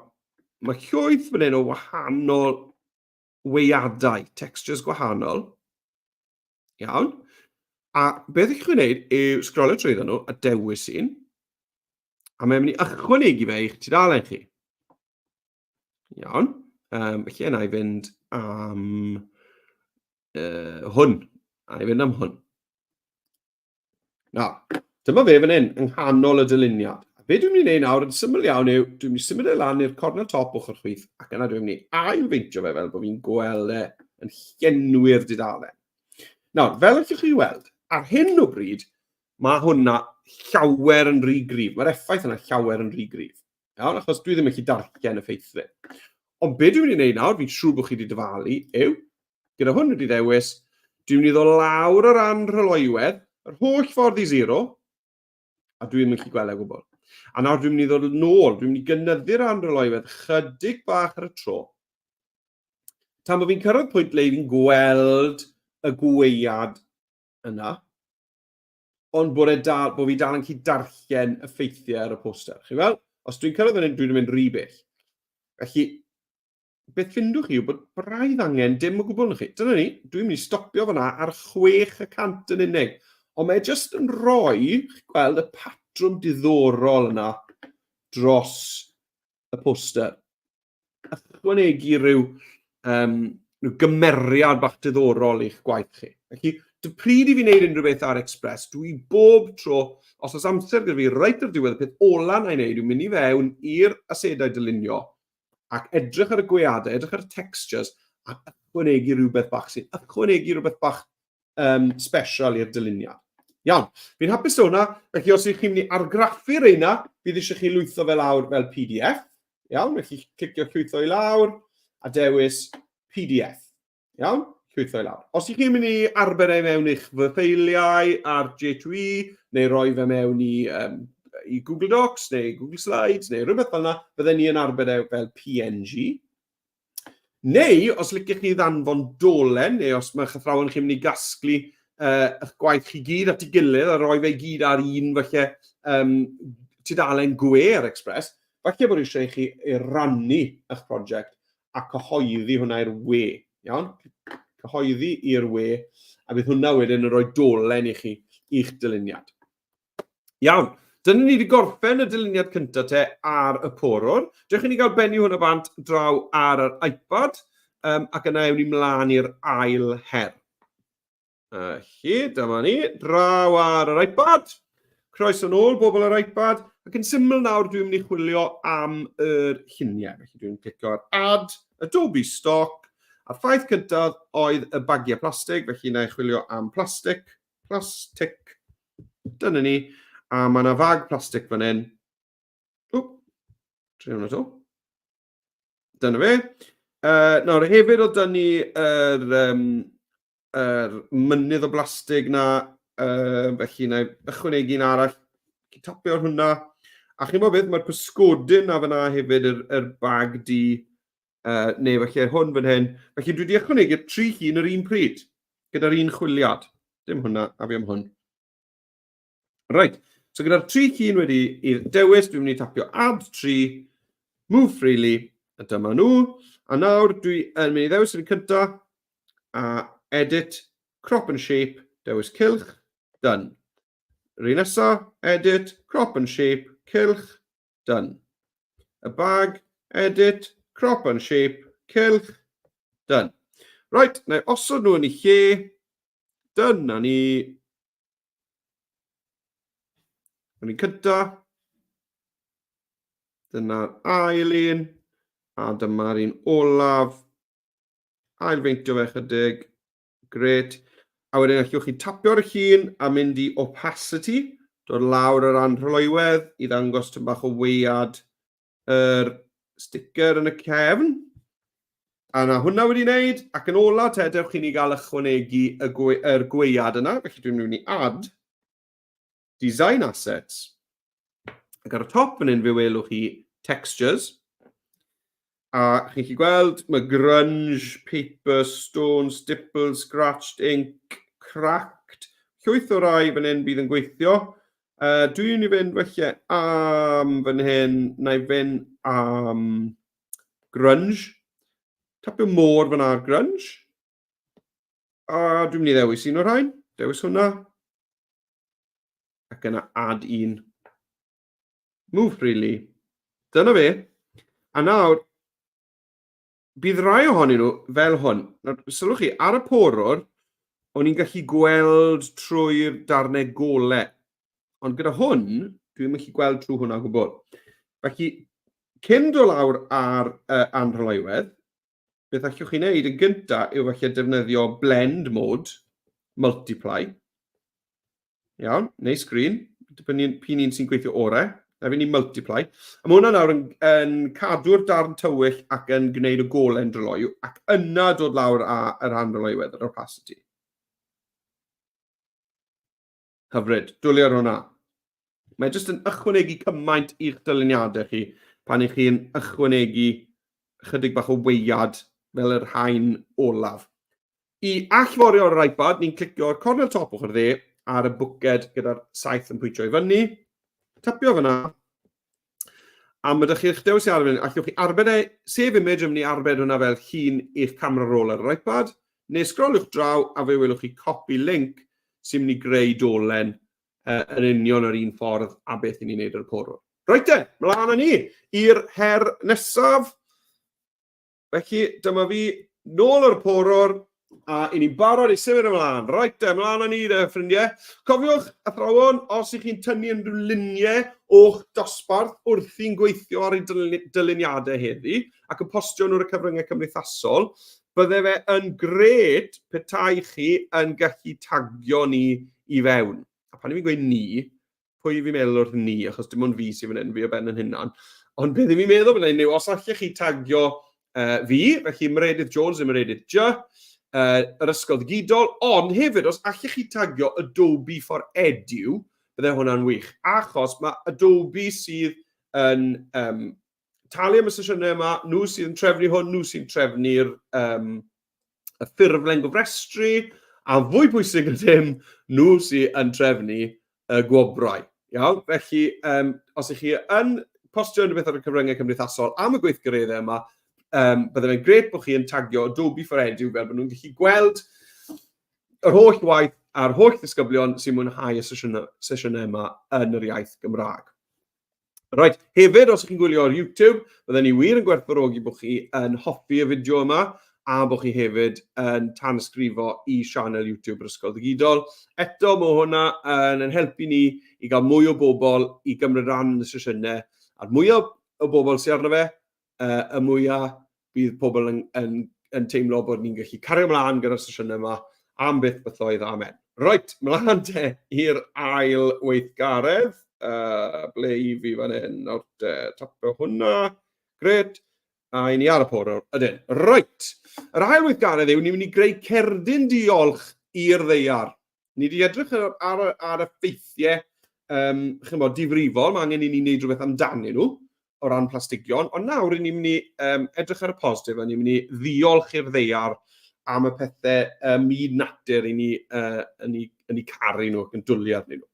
mae llwyth fan hyn o wahanol weiadau, textures gwahanol. Iawn. A beth ych chi'n gwneud yw sgrolio trwyddo nhw a dewis un. A mae'n mynd i ychwanegu fe i'ch tudalen chi. Iawn. Um, felly yna i fynd am hwn. A i fynd am hwn. Na, dyma fe fan hyn, yng nghanol y dyluniad. A be dwi'n mynd i wneud nawr yn syml iawn yw, dwi'n mynd i symud e lan i'r cornel top ochr chwith, ac yna dwi'n mynd i ail-feintio fe fel bod fi'n gweld e yn llenwi'r dudalen. Nawr, fel allwch chi weld, ar hyn o bryd, mae hwnna llawer yn rhy gryf. Mae'r effaith yna llawer yn rhy gryf. Iawn, achos dwi ddim yn gallu darllen y ffeithlun. Ond be dwi'n mynd i wneud nawr, fi'n siŵr bod chi wedi dyfalu, yw, gyda hwn wedi ddewis, dwi'n mynd i ddod lawr yr anrhyloywedd, yr holl ffordd i zero, a dwi ddim yn gallu gweld e o gwbl. A nawr dwi'n mynd i ddod nôl, dwi'n mynd i gynyddu'r anrhyloywedd chydig bach ar y tro. Tan bod fi'n cyrraedd pwynt le fi'n gweld y gweiad yna, ond bod, e dal, bod fi dal yn gallu darllen y ffeithiau ar y poster. Chi fel, os dwi'n cyrraedd fan hyn, dwi'n mynd rhy bell. Felly, beth ffindwch chi yw bod braidd angen dim o gwbl na chi. Dyna ni, dwi'n mynd i stopio fyna ar 6% yn unig. Ond mae e jyst yn rhoi, chi gweld, y patrwm diddorol yna dros y poster. Ychwanegu rhyw um, rhyw gymeriad bach diddorol i'ch gwaith chi. Felly, pryd i fi wneud unrhyw beth ar Express, dwi bob tro, os oes amser gyda fi reit ar diwedd, y peth ola na i wneud yw mynd i fewn i'r asedau dylunio ac edrych ar y gweadau, edrych ar y textures, a ychwanegu rhywbeth bach sy'n ychwanegu rhywbeth bach um, special i'r dyluniad. Iawn, fi'n hapus o hwnna, felly os ydych chi'n mynd i argraffu reina, bydd eisiau chi lwytho fe lawr fel PDF. Iawn, felly clicio llwytho i lawr a dewis PDF. Iawn, llwytho i lawr. Os ydych chi'n mynd i arbed e mewn i'ch fy ffeiliau ar J2E, neu roi fe mewn i, um, i Google Docs neu Google Slides neu rhywbeth fel yna, bydden ni yn arbed e fel PNG. Neu, os liciech chi ddanfon dolen, neu os mae'ch athrawon chi'n mynd i gasglu uh, eich gwaith chi gyd at ei gilydd a rhoi fe i gyd ar un falle um, tudalen gwe ar Express, falle bod eisiau i chi ei rannu eich prosiect a cyhoeddi hwnna i'r we. Iawn? Cyhoeddi i'r we, a bydd hwnna wedyn yn rhoi dolen i chi i'ch dyluniad. Iawn, dyna ni wedi gorffen y dyluniad cyntaf te ar y porwr. Dewch i ni gael bennu hwnna bant draw ar yr iPad, um, ac yna ewn ni mlaen i'r ail her. Felly, dyma ni, draw ar yr iPad. Croeso nôl, bobl yr iPad. Ac yn syml nawr, dwi'n mynd i chwilio am yr lluniau. Felly dwi'n clicio ar Add, Adobe Stock, a'r ffaith cyntaf oedd y bagiau plastig, felly na i chwilio am plastig, plastic. Dyna ni. A mae yna fag plastig fan hyn. Wp, trio hwnna to. Dyna fe. Nawr, hefyd oedd dyn ni yr, um, yr mynydd o blastig na, felly na i ychwanegu un arall. Tapio ar hwnna. A chi'n bod beth, mae'r pysgodyn na fyna hefyd, yr, yr bag di, neu felly hwn fan hyn. Felly dwi wedi ychwanegu'r tri llun yr un pryd, gyda'r un chwiliad. Dim hwnna, a fi am hwn. Reit, so gyda'r tri llun wedi i dewis, dwi'n mynd i tapio add 3, move freely, a dyma nhw. A nawr dwi yn mynd i ddewis yr un cyntaf, a edit, crop and shape, dewis cylch, done. Yr un nesaf, edit, crop and shape, cylch, done. Y bag, edit, crop and shape, cylch, done. Right, na i osod nhw yn eu lle. Dyna ni. Yr un cynta. Dyna'r ail un. A dyma'r un olaf. Ail feintio fe chydig. Grêt. A wedyn allwch chi tapio ar y llun a mynd i opacity, dod lawr yr anrholoiwedd i ddangos tyn bach o weiad yr sticker yn y cefn. A na hwnna wedi wneud, ac yn ola te, dewch i ni gael ychwanegu y, gwe, yr gweiad yna, felly dwi'n mynd i add design assets. Ac ar y top fan hyn fe welwch chi textures. A chi'n gallu gweld, mae grunge, paper, stone, stipple, scratched ink, cracked. Llwyth o rai fan hyn bydd yn gweithio. Dwi'n mynd i fynd felly am fan hyn, na i fynd am grunge. Tapio môr fan ar grunge. A dwi'n mynd i ddewis un o'r rhain. Dewis hwnna. Ac yna add un. Move freely. Dyna fe. A nawr, bydd rai ohonyn nhw fel hwn. Nawr, sylwch chi, ar y porwr, o'n i'n gallu gweld trwy'r darnau gole. Ond gyda hwn, dwi'n gallu gweld trwy hwnna o gwbl. Felly, cyn dod lawr ar uh, anrholoiwedd, beth allwch chi wneud yn gyntaf yw falle defnyddio blend mode, multiply, iawn, neu screen, dibynnu p'un un sy'n gweithio orau. Na fi'n i multiply. A mae hwnna nawr yn, yn cadw'r darn tywyll ac yn gwneud y golen dryloyw, ac yna dod lawr â yr rhan dryloyw, yr opacity. Hyfryd. Dwli ar hwnna. Mae jyst yn ychwanegu cymaint i'ch dyluniadau chi pan ych chi'n ychwanegu chydig bach o weiad fel yr haen olaf. I allforio ar yr iPad, ni'n clicio'r cornel top ochr dde ar y bwced gyda'r saeth yn pwyntio i fyny. Tapio fyna. A mae ydych chi'ch dewis i arbed, allwch chi arbed e, save image, yn mynd i arbed hwnna fel llun i'ch camera roll ar yr iPad, neu sgroliwch draw a fe welwch chi copy link sy'n mynd i greu dolen uh, yn union yr un ffordd a beth i ni'n neud ar y porwr. Reit te, mlaen â ni i'r her nesaf. Felly, dyma fi. Nôl o'r porwr, a i ni'n barod i symud ymlaen. Reit de, ymlaen â ni de, ffrindiau. Cofiwch, athrawon, os ych chi'n tynnu unrhyw luniau o'ch dosbarth wrthi'n gweithio ar eu dyluniadau heddi ac yn postio nhw ar y cyfryngau cymdeithasol, bydde fe yn grêt petai chi yn gallu tagio ni i fewn. A pan i'n gweud ni, pwy fi'n meddwl wrth ni, achos dim ond fi sydd fan hyn, fi o ben yn hunan. Ond beth fi'n meddwl fan hyn yw, os allech chi tagio fi, felly Meredydd Jones neu Meredydd J, yr ysgol ddigidol, ond hefyd, os allech chi tagio Adobe for Edu, bydde hwnna'n wych, achos mae Adobe sydd yn talu am y sesiynau yma, nhw sydd yn trefnu hwn, nhw sy'n trefnu'r y ffurflen gofrestru, a fwy pwysig na dim, nhw sydd yn trefnu y gwobrau. Iawn? Felly, os ych chi yn postio unrhyw beth ar y cyfryngau cymdeithasol am y gweithgareddau yma, bydde fe'n grêt bod chi yn tagio Adobe for Edu fel bod nhw'n gallu gweld yr holl waith a'r holl ddisgyblion sy'n mwynhau y sesiynau, sesiynau yma yn yr iaith Gymraeg. Reit, hefyd, os ych chi'n gwylio ar YouTube, bydden ni wir yn gwerthfawrogi bod chi yn hoffi y fideo yma a bod chi hefyd yn tanysgrifo i sianel YouTube yr Ysgol Ddigidol. Eto, mae hwnna yn yn helpu ni i gael mwy o bobl i gymryd rhan yn y sesiynau, a'r mwyaf o bobl sydd arno fe, y mwyaf bydd pobl yn, yn, yn teimlo bod ni'n gallu cario ymlaen gyda'r sesiynau yma am byth bythoedd, amen. Reit, mlaen te i'r ail weithgaredd. Ble i fi fan hyn? Nawr te, tapio hwnna. Gret. A i ni ar y porwr. Ydyn. Reit. Yr ail weithgaredd yw ni'n mynd i greu cerdyn diolch i'r ddeiar. Ni wedi edrych ar, ar, ar y ffeithiau chymod, difrifol, mae angen i ni wneud rhywbeth amdanyn nhw o ran plastigion, ond nawr ni'n mynd i edrych ar y positif a ni'n mynd i ddiolch i'r ddeiar am y pethau myd natur i ni, yn, ei, yn ei caru nhw ac yn dwlu arnyn nhw.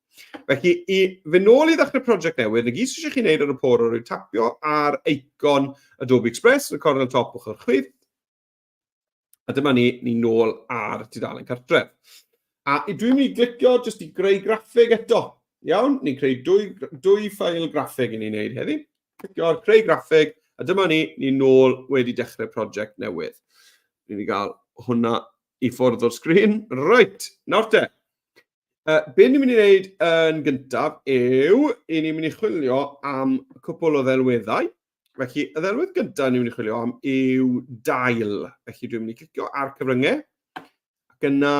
Felly, i fynd nôl i ddechrau prosiect newydd, na gyd sydd eisiau chi wneud ar y porwr yw tapio ar eicon Adobe Express yn y cornel top ochr chwith, A dyma ni, ni nôl ar tudalen cartref. A dwi'n mynd i glicio jyst i greu graffig eto. Iawn, ni'n creu dwy, dwy ffael graffig i ni'n neud heddi. Clicio ar creu graffig, a dyma ni, ni nôl wedi dechrau prosiect newydd. Ni'n mynd i gael hwnna i ffwrdd o'r sgrin. Reit, nawr te. Be ni'n mynd i wneud yn gyntaf yw, i ni'n mynd i chwilio am cwpl o ddelweddau. Felly, y ddelwedd gyntaf ni'n mynd i chwilio am yw dail. Felly, dwi'n mynd i clicio ar cyfryngau, ac yna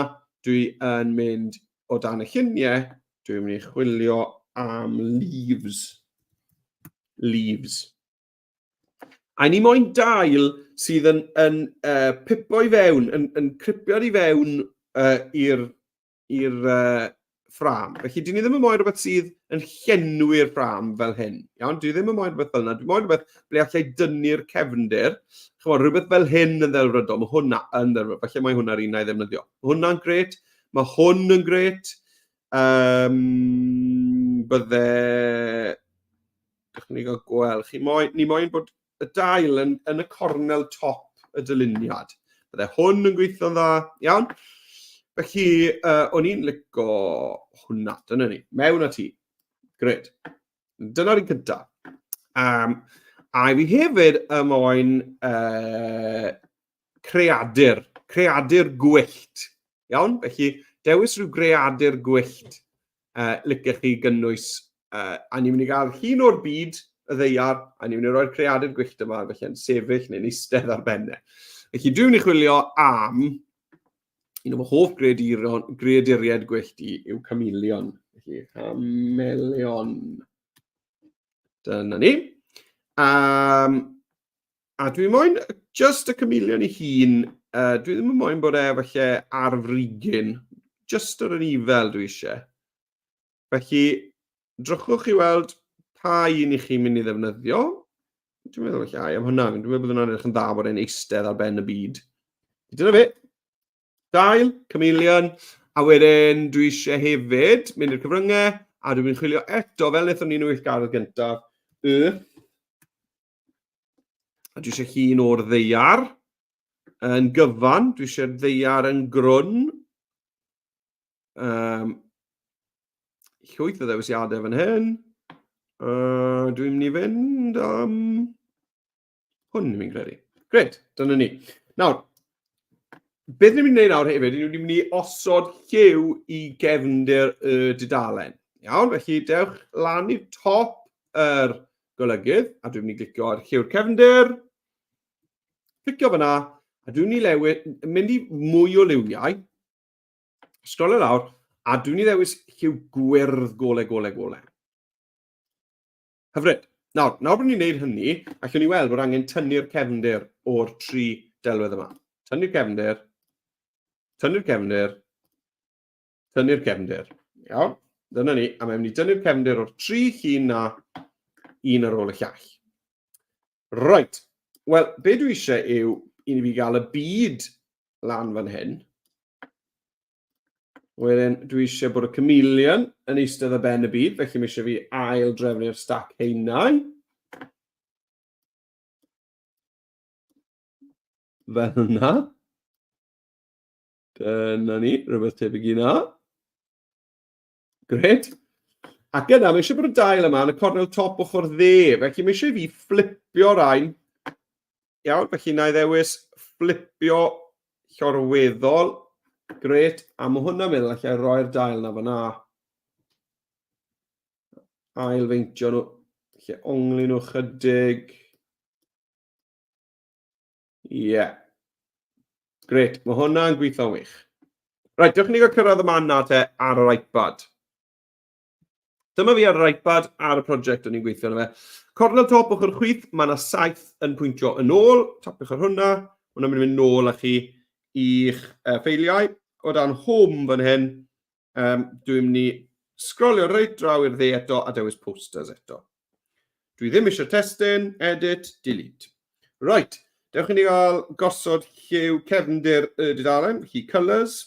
dwi yn mynd o dan y lluniau, dwi'n mynd i chwilio am leaves. Leaves. A ni moyn dail sydd yn, yn pipo i fewn, yn, yn cripio i fewn i'r i'r uh, ffrâm. Felly, dyn ni ddim yn moyn rhywbeth sydd yn llenwi'r ffrâm fel hyn. Iawn, dwi ddim yn moyn rhywbeth fel yna. Dwi'n moyn rhywbeth ble allai dynnu'r cefndir. Chymod, rhywbeth fel hyn yn ddelfrydol. Mae hwnna yn ddelfrydol. Felly mae hwnna'r un na i ddefnyddio. Mae hwnna'n gret. Mae hwn yn gret. Um, bydde... Dych ni gael gweld. Chi moyn, ni moyn bod y dail yn, yn y cornel top y dyluniad. Bydde hwn yn gweithio'n dda, iawn? Felly, o'n i'n lico hwnna, dyna ni. Mewn â ti. Gred. Dyna'r un cyntaf. A i fi hefyd y moyn creadur, creadur gwyllt. Iawn? Felly, dewis rhyw greadur gwyllt licech chi gynnwys, a ni'n mynd i gael llun o'r byd, y ddeiar, a ni'n mynd i roi'r creadur gwyllt yma, felly yn sefyll neu'n eistedd ar ben e. Felly dwi'n mynd i chwilio am un o fy hoff greaduron, greaduriaid gwyllt i yw chameleon. Felly, chameleon. Dyna ni. A dwi moyn just y chameleon ei hun. Dwi ddim yn moyn bod e falle ar frigyn. Just ar yr ifel dwi eisiau. Felly, drychwch i weld pa un i chi'n mynd i ddefnyddio. Dwi'n meddwl felly, ai am hwnna. Dwi'n meddwl bod hwnna'n edrych yn dda bod e'n eistedd ar ben y byd. Dyna fe. Dail, chameleon. A wedyn dwi eisiau hefyd mynd i'r cyfryngau a dwi'n mynd chwilio eto fel wnaethon ni'n weithgaredd gyntaf. Earth. A dwi eisiau llun o'r ddeiar yn gyfan. Dwi eisiau'r ddeiar yn grwn. Llwyth o ddewisiadau fan hyn. Dwi'n mynd i fynd am hwn, fi'n credu. Gret, dyna ni. Nawr, Beth ni'n mynd i wneud nawr hefyd, ni'n mynd i osod lliw i gefndir y dudalen. Iawn, felly dewch lan i top yr golygydd, a dwi'n mynd i glicio ar lliw'r cefndir. Clicio fyna, a dwi'n mynd i lewis, mynd i mwy o liwiau, sgrolio lawr, a dwi'n mynd i ddewis lliw gwyrdd gole, gole, gole. Hyfryd. Nawr, nawr bod ni'n gwneud hynny, allwn ni weld bod angen tynnu'r cefndir o'r tri delwedd yma. Tynnu'r cefndir, tynnu'r cefndir, tynnu'r cefndir. Iawn, dyna ni. A mae'n mynd i dynnu'r cefndir o'r tri llun na, un ar ôl y llall. Right, wel, be dwi eisiau yw i ni fi gael y byd lan fan hyn. Wedyn, dwi eisiau bod y chameleon yn eistedd ar ben y byd, felly mae eisiau fi ail drefnu'r stac heinau. Fel yna. Dyna ni, rhywbeth tebyg i na. Gret. Ac yna, mae eisiau bod y dail yma yn y cornel top ochr dde, felly mae eisiau fi fflipio rhain. Iawn, felly na i ddewis fflipio llorweddol. Gret, a mae hwnna'n meddwl allai roi'r dail na fyna. Ail feintio nhw, lle ongli nhw chydig. Ie. Yeah. Gret, mae hwnna'n gweithio'n wych. Rhaid, diolch i ni gael cyrraedd y man na te ar yr iPad. Dyma fi ar yr iPad ar y prosiect o'n i'n gweithio arno fe. Cornel top ochr chwith, mae yna saeth yn pwyntio yn ôl. Tapiwch ar hwnna. Hwnna'n mynd i fynd nôl â chi i'ch uh, ffeiliau. O dan home fan hyn, um, dwi'n mynd i sgrolio reit draw i'r dde eto a dewis posters eto. Dwi ddim eisiau testun, edit, delete. Right, dewch i ni gael gosod lliw cefndir y dudalen, felly colours.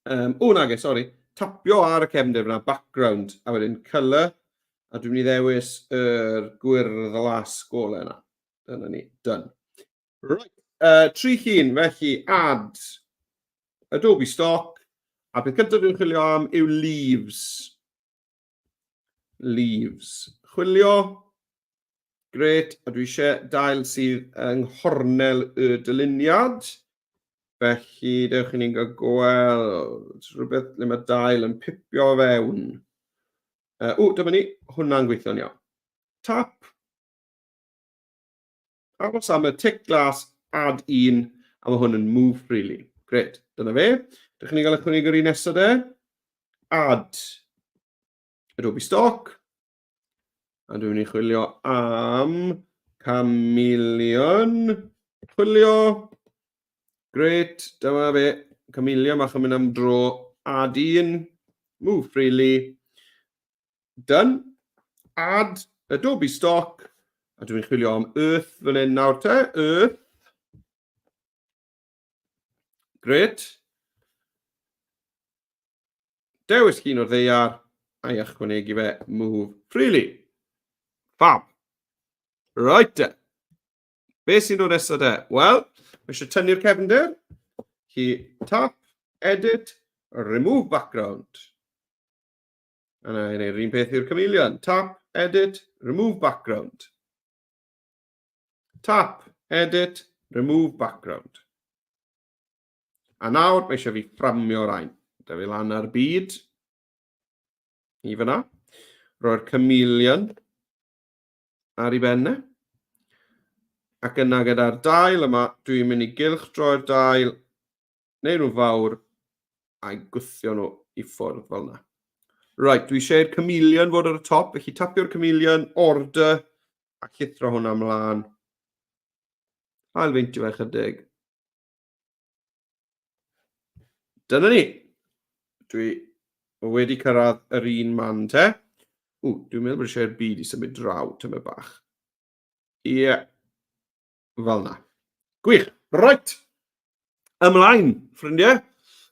Um, o, nage, sori. Tapio ar y cefndir fyna, background, a wedyn colour, a dwi'n mynd i ddewis yr gwyrdd las gole yna. Dyna ni, done. Right, tri llun, felly add Adobe Stock, a beth cyntaf dwi'n chwilio am yw leaves. Leaves. Chwilio. Gret, a dwi eisiau dail sydd yng nghornel y dyluniad. Felly, dewch i ni'n gael gweld rhywbeth le mae dail yn pipio fewn. O, dyma ni, hwnna'n gweithio'n iawn. Tap. Aros am y tic glas, add un, a mae hwn yn move freely. Gret, dyna fe. Dewch i ni gael ychwanegu'r un nesaf de. Add Adobe Stock. A dwi'n mynd i chwilio am chameleon. Chwilio. Great, dyma fe. Chameleon bach yn mynd am dro. Add un. Move freely. Done. Add Adobe Stock. A dwi'n chwilio am Earth fan hyn nawr te. Earth. Great. Dewis llun o'r ddeiar a'i ychwanegu fe move freely. Fab. Right de. Be sy'n dod nesaf de? Wel, mae eisiau tynnu'r cefndir. Chi tap, edit, remove background. A na i wneud yr un peth i'r chameleon. Tap, edit, remove background. Tap, edit, remove background. A nawr, mae eisiau fi fframio rhain. Da fi lan ar byd. I fyna. Roi'r chameleon ar ei ben e. Ac yna gyda'r dail yma, dwi'n mynd i gylch droi'r dail, neu nhw'n fawr, a'i gwthio nhw i ffwrdd fel yna. Right, dwi eisiau i'r chameleon fod ar y top, felly tapio'r chameleon, order, a llithro hwnna ymlaen. Ailfeintio fe chydig. Dyna ni. Dwi wedi cyrraedd yr un man te. Ww, dwi'n meddwl bod eisiau'r byd i symud draw tymed bach. Ie. Yeah. Fel na. Gwych. Right. Ymlaen, ffrindiau.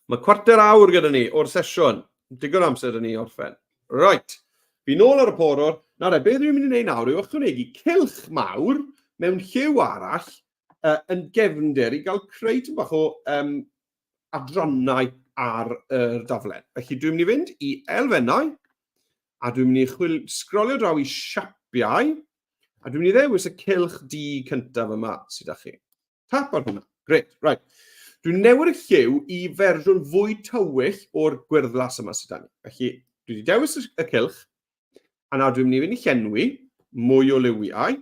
Mae cwarter awr gyda ni o'r sesiwn. Digon amser 'da ni i orffen. Right. Fi nôl ar y porwr. Nawr e, beth dwi'n mynd i wneud nawr yw ychwanegu cylch mawr mewn lliw arall yn gefndir i gael creu tipyn bach o um, adrannau ar yr daflen. Felly dwi'n mynd i fynd i elfennau, a dwi'n mynd i chwil, sgrolio draw i siapiau, a dwi'n mynd i ddewis y cylch du cyntaf yma sydd â chi. Tap ar hwnna. Gret, right. Dwi'n newid y lliw i fersiwn fwy tywyll o'r gwyrddlas yma sydd 'da ni. Felly, dwi wedi dewis y cylch, a nawr dwi'n mynd i fynd i llenwi mwy o liwiau,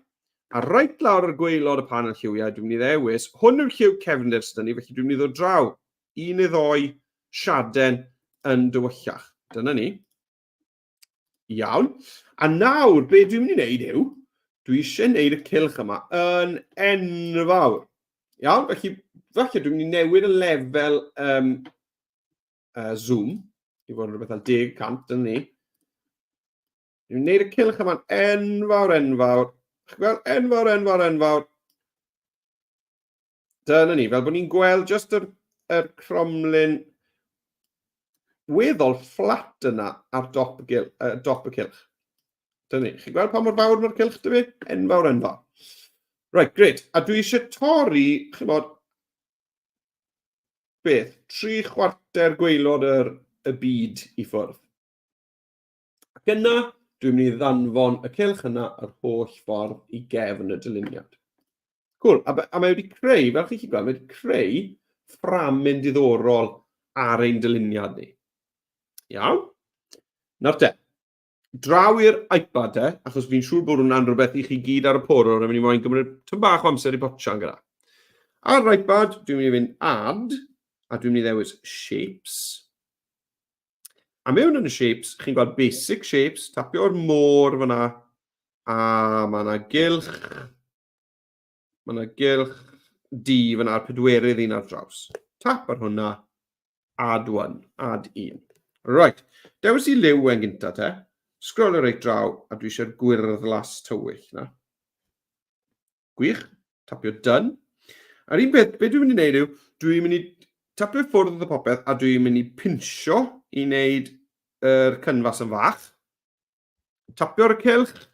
a reit lawr ar gwaelod y panel lliwiau, dwi'n mynd i ddewis, hwn yw'r lliw cefndir sydd 'da ni, felly dwi'n mynd i ddod draw un neu ddoi siaden yn dywyllach. Dyna ni. Iawn. A nawr, be dwi'n mynd i wneud yw, dwi eisiau gwneud y cylch yma yn enfawr. Iawn, felly falle dwi'n mynd i newid y lefel um, zoom i fod yn rhywbeth fel 10%, dyna ni. Dwi'n gwneud y cylch yma'n enfawr, enfawr. Chi'n gweld? Enfawr, enfawr, enfawr. Dyna ni, fel bod ni'n gweld just yr, yr cromlin weddol fflat yna ar dop y, gil, dop y cylch. Dyna ni. Chi'n gweld pa mor fawr mae'r cylch dy fi? Enfawr, enfawr. Right, great. A dwi eisiau torri, chi'n bod, beth, 3/4 gwaelod yr, y byd i ffwrdd. Ac yna, dwi'n mynd i ddanfon y cylch yna yr holl ffordd i gefn y dyluniad. Cool. A, a mae wedi creu, fel chi'n gweld, mae wedi creu fframyn diddorol ar ein dyluniad ni. Iawn? Nawr te, draw i'r iPad te, achos fi'n siŵr bod hwnna'n rhywbeth i chi gyd ar y porwr yn mynd i moyn gymryd tyn bach o amser i botsian gyda. Ar yr iPad, dwi'n mynd i fynd Add, a dwi'n mynd i ddewis Shapes. A mewn yn y shapes, chi'n gweld basic shapes, tapio'r môr fyna, a mae yna gylch, mae yna gylch D fyna, a'r pedwerydd un ar draws. Tap ar hwnna, add one, add un. Right, dewis i liw e'n gynta te. Scrollio reit draw, a dwi eisiau'r gwyrddlas tywyll na. Gwych. Tapio done. A'r un peth, be dwi'n mynd i wneud yw, dwi'n mynd i tapio ffwrdd y popeth a dwi'n mynd i pinsio i wneud yr cynfas yn fach. Tapio'r cylch.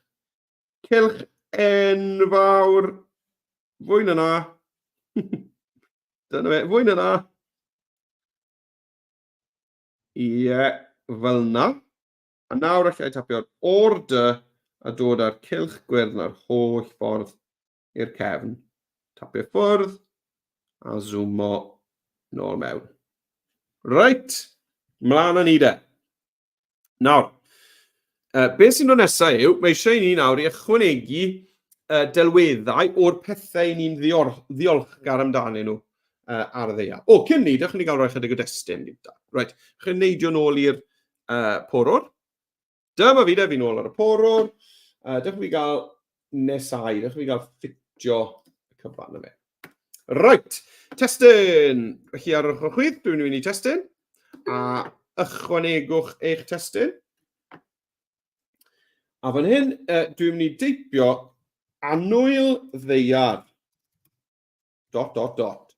Cylch enfawr. Fwy na na. Dyna fe, fwy na na. Ie, fel na. A nawr allai tapio'r order a dod â'r cylch gwyrdd na'r holl ffordd i'r cefn. Tapio ffwrdd a zoomo nôl mewn. Reit, mlaen â ni de. Nawr, beth sy'n dod nesaf yw, mae eisiau i ni nawr i ychwanegu delweddau o'r pethau i ni'n ddiolchgar amdanyn nhw ar y ddaear. O, cyn ni, dewch i ni gael rhoi chydig o destun gyda. Reit, chi'n neidio nôl i'r porwr. Dyma fi de, fi'n ôl ar y porwr. Dewch i fi gael nesau, dewch i fi gael ffitio y cyfan yma. Right, testun. Felly ar yr ochr chwith, dwi'n mynd i testun. A ychwanegwch eich testun. A fan hyn, dwi'n mynd i deipio annwyl ddeiar. Dot, dot, dot.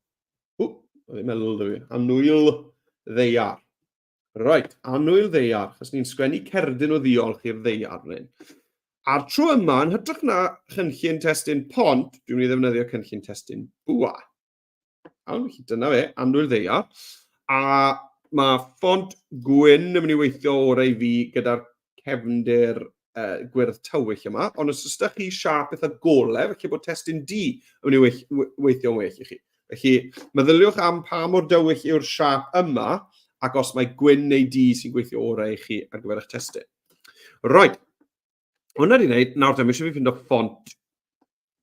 Ww, ddim meddwl dwi. Annwyl ddeiar. Reit, annwyl ddaear, achos ni'n sgwennu cerdyn o ddiolch i'r ddaear fan hyn. A'r tro yma, yn hytrach na chynllun testun pont, dwi'n mynd i ddefnyddio cynllun testun bwa. Iawn, felly dyna fe, annwyl ddaear. A mae ffont gwyn yn mynd i weithio orau i fi gyda'r cefndir gwyrdd tywyll yma, ond os oes chi siâp eitha golau, felly bod testun du yn mynd i weithio'n well i chi. Felly, meddyliwch am pa mor dywyll yw'r siâp yma, ac os mae gwyn neu du sy'n gweithio orau i chi ar gyfer eich testun. Right, hwnna di wneud, nawr te, mae eisiau fi ffindo ffont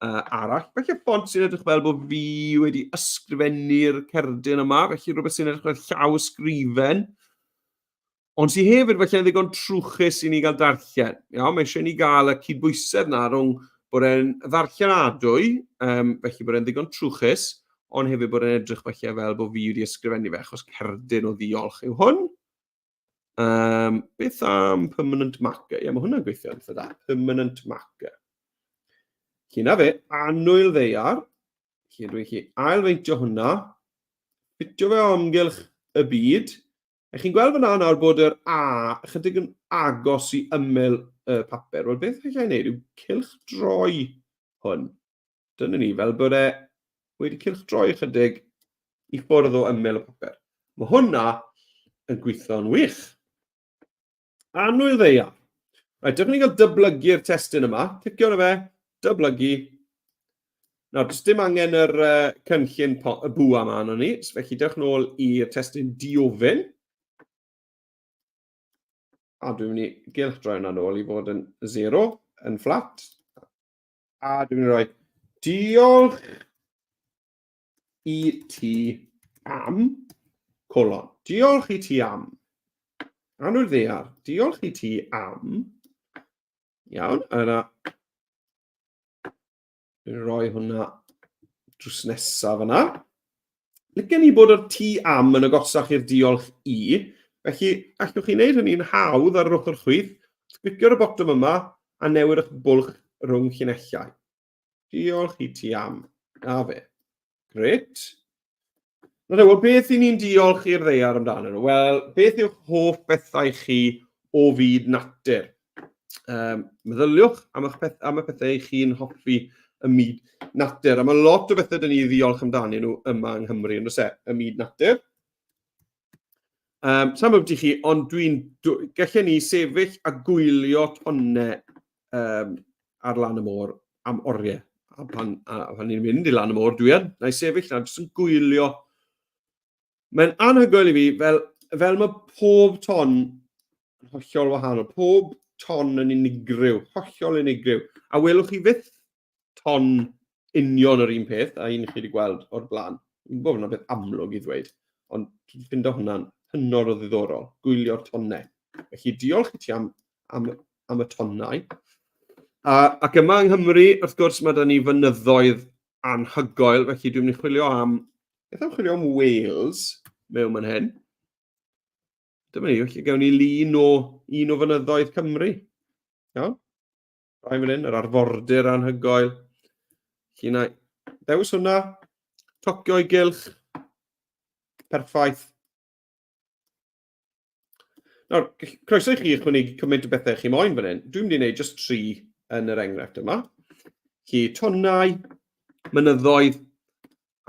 arall. Felly ffont sy'n edrych fel bod fi wedi ysgrifennu'r cerdyn yma, felly rhywbeth sy'n edrych fel llaw ysgrifen. Ond sydd hefyd felly yn ddigon trwchus i ni gael darllen. Iawn, mae eisiau ni gael y cydbwysedd na rhwng bod e'n ddarllenadwy, felly bod e'n ddigon trwchus, ond hefyd bod e'n edrych felly fel bod fi wedi ysgrifennu fe, achos cerdyn o ddiolch yw hwn. Beth am permanent marker? Ie, mae hwnna'n gweithio yn eitha da. Permanent marker. Felly na fe, annwyl ddaear. Felly dwi'n chi ailfeintio hwnna, ffitio fe o amgylch y byd. A chi'n gweld fyna nawr bod yr A ychydig yn agos i ymyl y papur. Wel, beth allai wneud yw cylchdroi hwn. Dyna ni, fel bod e wedi cylchdroi ychydig i ffwrdd o ymyl y papur. Mae hwnna yn gweithio'n wych. Annwyl ddaear. Reit, dewch ni gael dyblygu'r testun yma. Clicio arno fe, dyblygu. Nawr, does dim angen yr uh, cynllun y bwa yma arno ni, so felly dewch nôl i'r testun diofyn. A dwi'n mynd i gylchdroi hwnna nôl i fod yn 0, yn fflat. A dwi'n mynd i roi diolch i ti am, colon. Diolch i ti am. Anwyl ddear, diolch i ti am. Iawn, yna Dwi'n rhoi hwnna drws nesaf yna. Licen i bod yr ti am yn agosach i'r diolch i, felly allwch chi wneud hynny'n hawdd ar yr ochr chwith, clicio ar y botwm yma a newid eich bwlch rhwng llinellau. Diolch i ti am. Na fe. Gret. Nawr te, wel beth i ni'n diolch i'r ddaear amdano nhw? Wel, beth yw'ch hoff bethau chi o fyd natur? Um, meddyliwch am, eich peth, am y pethau chi'n hoffi y myd natur. A mae lot o bethau dyn ni ddiolch amdanyn nhw yma yng Nghymru, yn oes e, y myd natur. Um, Sa'n bod chi, ond dwi'n... Gallen ni sefyll a gwylio tonnau um, ar lan y môr am oriau. A pan, a pan ni'n mynd i lan y môr, dwi yn, na i sefyll na, jyst yn gwylio. Mae'n anhygoel i fi, fel, fel mae pob ton yn hollol wahanol, pob ton yn unigryw, hollol unigryw. A welwch chi fyth ton union yr un peth a un chi wedi gweld o'r blaen. Dwi'n gwybod hwnna'n beth amlwg i ddweud, ond dwi'n ffindo hwnna'n hynod o ddiddorol, gwylio'r tonnau. Felly diolch i ti am, am, am y tonnau. A, ac yma yng Nghymru, wrth gwrs, mae da ni fynyddoedd anhygoel, felly dwi'n mynd i chwilio am, beth am chwilio am Wales mewn man hyn. Dyma ni, felly gawn ni lun o un o fynyddoedd Cymru. Iawn? Rhai fan hyn, yr arfordir anhygoel. Felly na, dewis hwnna, tocio i gylch, perffaith. Nawr, croeso i chi ychwanegu cymaint o bethau chi moyn fan hyn. Dwi'n mynd i wneud just tri yn yr enghraifft yma. Chi tonnau, mynyddoedd,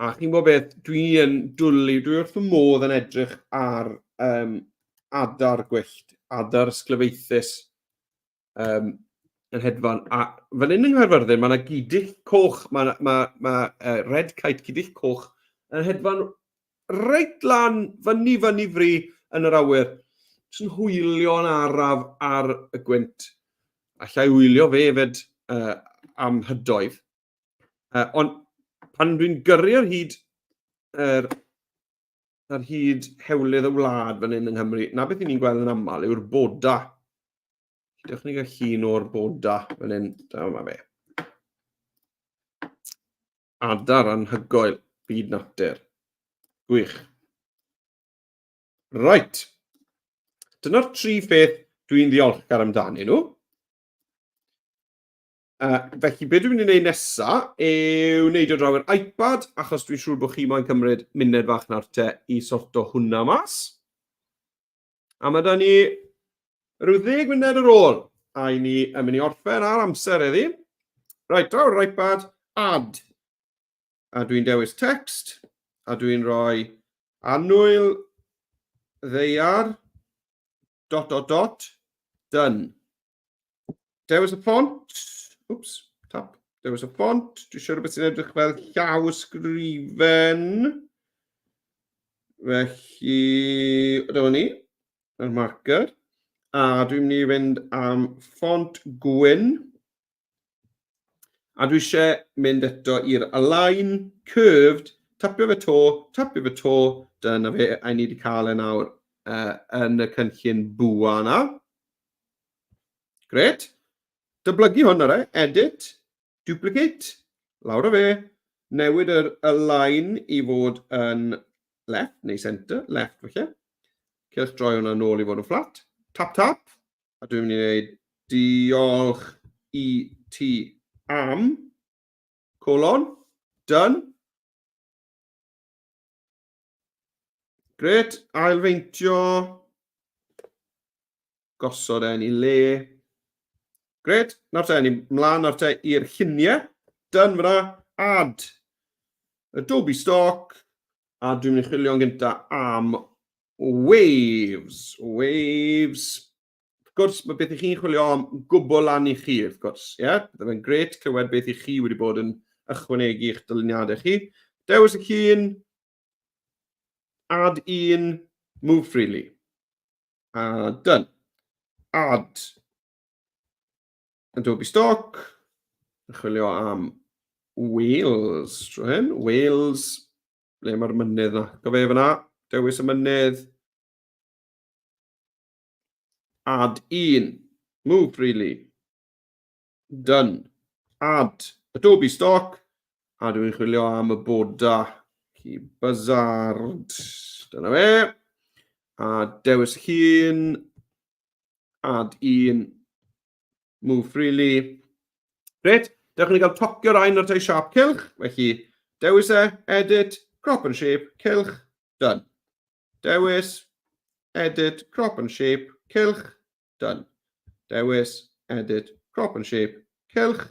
a chi'n gwybod beth, dwi yn dwlu, dwi wrth fy modd yn edrych ar um, adar gwyllt, adar ysglyfaethus um, yn hedfan. A fan hyn yng Nghaerfyrddin, mae yna gidyll coch, mae ma, ma, ma uh, red kite gidyll coch yn hedfan reit lan, fyny, fyny fri yn yr awyr. Jyst yn hwylio'n araf ar y gwynt. Allai wylio fe hefyd uh, am hydoedd. Uh, ond pan dwi'n gyrru ar hyd yr, ar hyd hewlydd y wlad fan hyn yng Nghymru, na beth i ni'n gweld yn aml yw'r boda. Dewch ni gael llun o'r boda fan hyn. Dyma fe. Adar anhygoel, byd natur. Gwych. Right. Dyna'r tri pheth dwi'n ddiolchgar amdanyn nhw. Uh, felly, beth dwi'n mynd i wneud nesa yw wneud o draw i'r iPad, achos dwi'n siŵr bod chi moyn cymryd munud fach nawr te i sorto hwnna mas. A mae da ni rhyw ddeg munud ar ôl, a i ni yn mynd i orffen ar amser heddi. Right, draw i'r iPad, add. A dwi'n dewis text, a dwi'n rhoi annwyl ddeiar, dot, dot, dot, done. Dewis y ffont. Wps, tap. Dewis y ffont. Dwi eisiau rhywbeth sy'n edrych fel llaw ysgrifen. Felly, dyma ni, yr marker. A dwi'n mynd i fynd am ffont gwyn. A dwi eisiau mynd eto i'r align, curved, tapio fe to, tapio fe to, dyna fe, a ni wedi cael e nawr uh, yn y cynllun bwa yna. Gret. Dyblygu hwn ar e, edit, duplicate, lawr o fe, newid yr align i fod yn left neu centre, left falle. Cylch droi hwnna nôl i fod yn fflat. Tap tap, a dwi'n mynd i wneud diolch i ti am, colon, done. Gret, ailfeintio, gosod e'n ei le. Gret, nawr te, ni mlaen nawr te i'r lluniau. Done fyna, add Adobe Stock, a dwi'n mynd i chwilio'n gyntaf am waves. Waves. Wrth gwrs, mae beth i chi'n chwilio am gwbl lan i chi, wrth gwrs. Ie? Yeah? Bydde fe'n gret clywed beth i chi wedi bod yn ychwanegu eich dyluniadau chi. Dewis y llun, add un, move freely. A done. Add Adobe Stock, yn chwilio am Wales, tro hyn, Wales, ble mae'r mynydd na? Go fe fyna, dewis y mynydd, add un, move freely, done, add Adobe Stock, a dwi'n chwilio am y boda ci buzzard, dyna fe, a dewis llun, add un, move freely. Reit, dewch i ni gael tocio rhain ar tai siap cylch, felly dewis e, edit, crop and shape, cylch, done. Dewis, edit, crop and shape, cylch, done. Dewis, edit, crop and shape, cylch,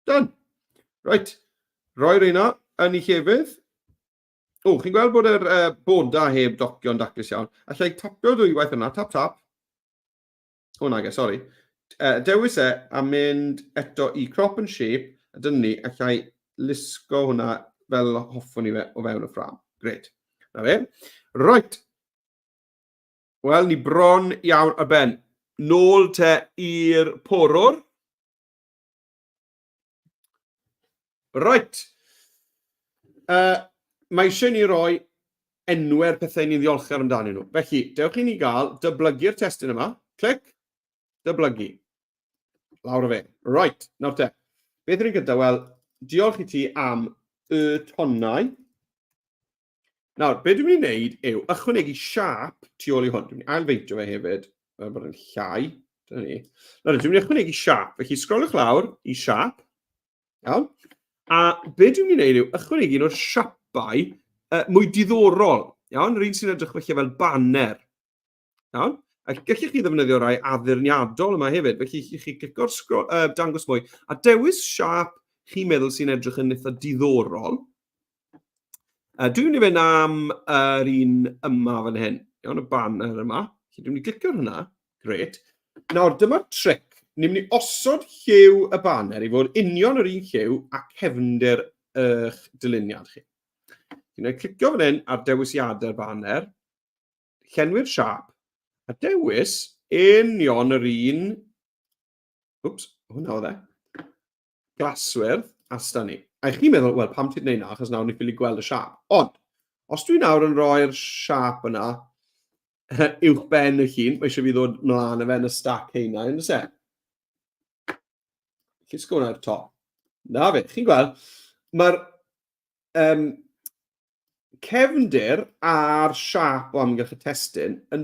done. Reit, rhoi reina yn ei llefydd. O, chi'n gweld bod yr boda heb docio'n daclus iawn. Alla i tapio ddwywaith yna, tap tap. O nage, sori. Dewis e a mynd eto i crop and shape, a dyna ni, alla i lusgo hwnna fel hoffwn i fe o fewn y ffrâm. Gret. Na fe. Right. Wel, ni bron iawn ar ben. Nôl te i'r porwr. Right. Mae eisiau ni roi enwau'r pethau ni'n ddiolchgar amdanyn nhw. Felly, dewch i ni gael dyblygu'r testun yma. Clic, dyblygu. Lawr o fe. Right, nawr te. Beth ydyn ni'n gyda? Wel, diolch i ti am y tonnau. Nawr, be dwi'n mynd i wneud yw ychwanegu siâp tu ôl i hwn. Dwi'n mynd i ailfeintio fe hefyd, fel bod yn llai. Dyna ni. Nawr, dwi'n mynd i ychwanegu siâp. Felly, sgroliwch lawr i siâp. Iawn. A be dwi'n mynd i wneud yw ychwanegu un o'r siapau mwy diddorol. Iawn, yr un sy'n edrych felly fel baner. Iawn? A gallech chi ddefnyddio rai addurniadol yma hefyd. Felly chi, chi clico'r scroll, dangos mwy a dewis siâp chi'n meddwl sy'n edrych yn eitha diddorol. Dwi'n mynd i fynd am yr un yma fan hyn. Iawn, y banner yma. Felly dwi'n mynd i glicio hwnna. Gret. Nawr, dyma'r tric. Ni'n mynd i osod lliw y banner i fod union yr un lliw a cefndir eich dyluniad chi. Dwi'n mynd i clicio fan hyn ar dewisiadau'r banner. llenwi'r siâp a dewis union yr un, wps, hwnna oedd e, glaswyrdd a sda ni. A i chi'n meddwl, wel, pam ti'n gwneud na, achos nawr ni ffili gweld y siâp. Ond, os dwi nawr yn rhoi'r siâp yna uwch ben y llun, mae eisiau fi ddod mlaen y fe yn y stac heina, yn y Llusgo hwnna i'r top. Na fe, chi'n gweld, mae'r um, cefndir a'r siâp o amgylch y testun yn,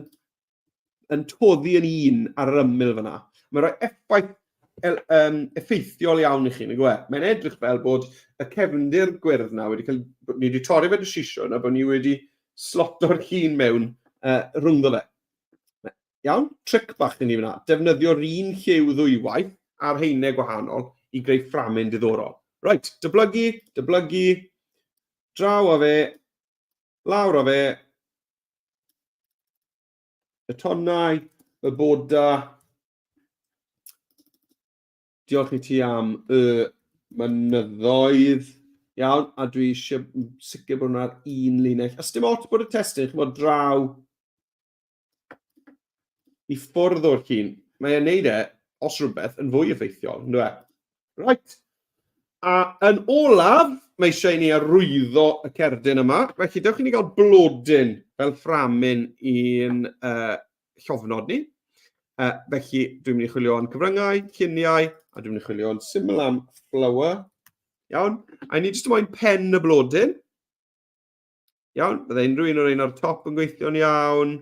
yn toddi yn un ar yr ymyl fyna. Mae'n rhoi effaith el, effeithiol iawn i chi, nag yw e? Mae'n edrych fel bod y cefndir gwyrdd na wedi cael, ni wedi torri fe dy sisio na bod ni wedi sloto'r llun mewn rhwngddo fe. Iawn? Tric bach i ni fyna. Defnyddio'r un lliw ddwywaith ar haenau gwahanol i greu fframyn diddorol. Reit, dyblygu, dyblygu, draw â fe, lawr â fe, y tonnau, y boda. Diolch i ti am y mynyddoedd. Iawn, a dwi eisiau sicr bod hwnna'r un linell. A sdim ots bod y testun, ch'mod, draw i ffwrdd o'r llun. Mae e'n neud e, os rhywbeth, yn fwy effeithiol, ynddo e? Right. A yn olaf, mae eisiau i ni arwyddo y cerdyn yma. Felly, dewch i ni gael blodyn fel fframyn i'n llofnod ni. Felly, dwi'n mynd i chwilio am cyfryngau, lluniau, a dwi'n mynd i chwilio yn syml am flower. Iawn. A ni jyst moyn pen y blodyn. Iawn, bydde unrhyw un o'r ein o'r top yn gweithio'n iawn.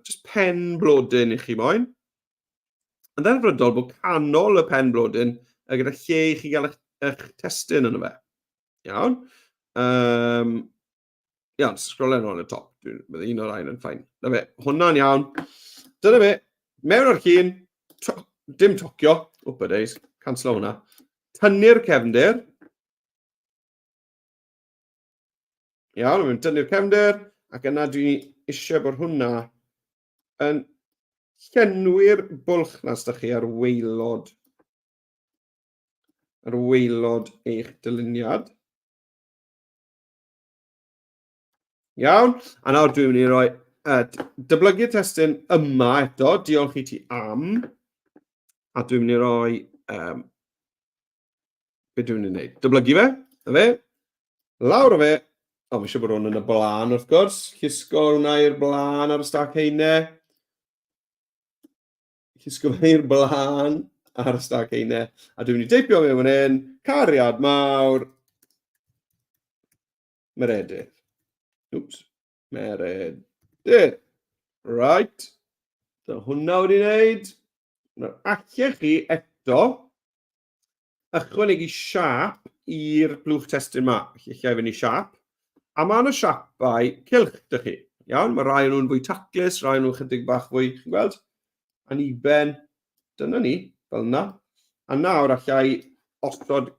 Just pen blodyn i chi moyn. Yn ddelfrydol bod canol y pen blodyn a gyda lle i chi gael eich, eich testun yno fe. Iawn. Iawn, sgrolen ôl y top. Bydde un o'r rhain yn ffain. Na fe, hwnna'n iawn. Dyna fe, mewn o'r llun, to, dim tocio, wpa days, cancelo hwnna. Tynnu'r cefndir. Iawn, mae'n dynnu'r cefndir, ac yna dwi eisiau bod hwnna yn llenwi'r bwlch na sydd chi ar waelod ar waelod eich dyluniad. Iawn, a nawr dwi'n mynd i roi dyblygu'r testun yma eto, diolch i ti am, a dwi'n mynd i roi, be dwi'n mynd i wneud? Dyblygu fe, na fe, lawr o fe, o, mae eisiau bod hwn yn y blaen wrth gwrs, llusgo hwnna i'r blaen ar y stac heine, llusgo fe i'r blaen ar y stac heine, a dwi'n mynd i deipio mewn fan hyn, cariad mawr, Meredydd. Oops. Meredydd. Right. Dyna hwnna wedi wneud. Nawr, allech chi eto ychwanegu siap i'r blwch testun yma. Felly, allai fynd i siap. A mae yna siapau cylch, dych chi. Iawn, mae rai o'n nhw'n fwy taclus, rai o'n nhw'n chydig bach fwy, chi'n gweld? Aniben. Dyna ni, fel yna. A nawr allai osod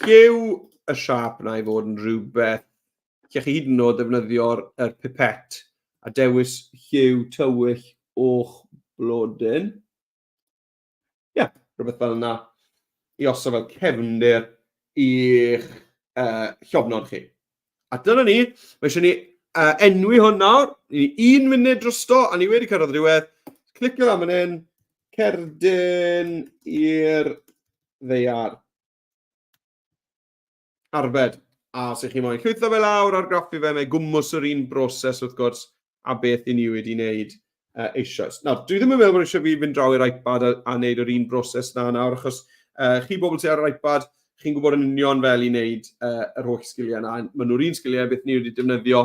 lliw y siâp yna i fod yn rhywbeth lle chi hyd yn oed ddefnyddio'r er pipet a dewis lliw tywyll o'ch blodyn. Ie, yeah, rhywbeth fel yna i osod fel cefndir i'ch llofnod chi. A dyna ni, mae eisiau ni enwi hwn nawr, ni un munud drosto, a ni wedi cyrraedd y diwedd. Clicio lan fan hyn, cerdyn i'r ddaear. Arbed. A os ych chi moyn llwytho fe lawr, argraffu fe, mae gwmws yr un broses wrth gwrs a beth i ni wedi wneud eisoes. Nawr, dwi ddim yn meddwl bod eisiau fi fynd draw i'r iPad a wneud yr un broses na nawr, achos chi bobl sydd ar yr iPad, chi'n gwybod yn union fel i wneud yr holl sgiliau yna. Maen nhw'r un sgiliau beth ni wedi defnyddio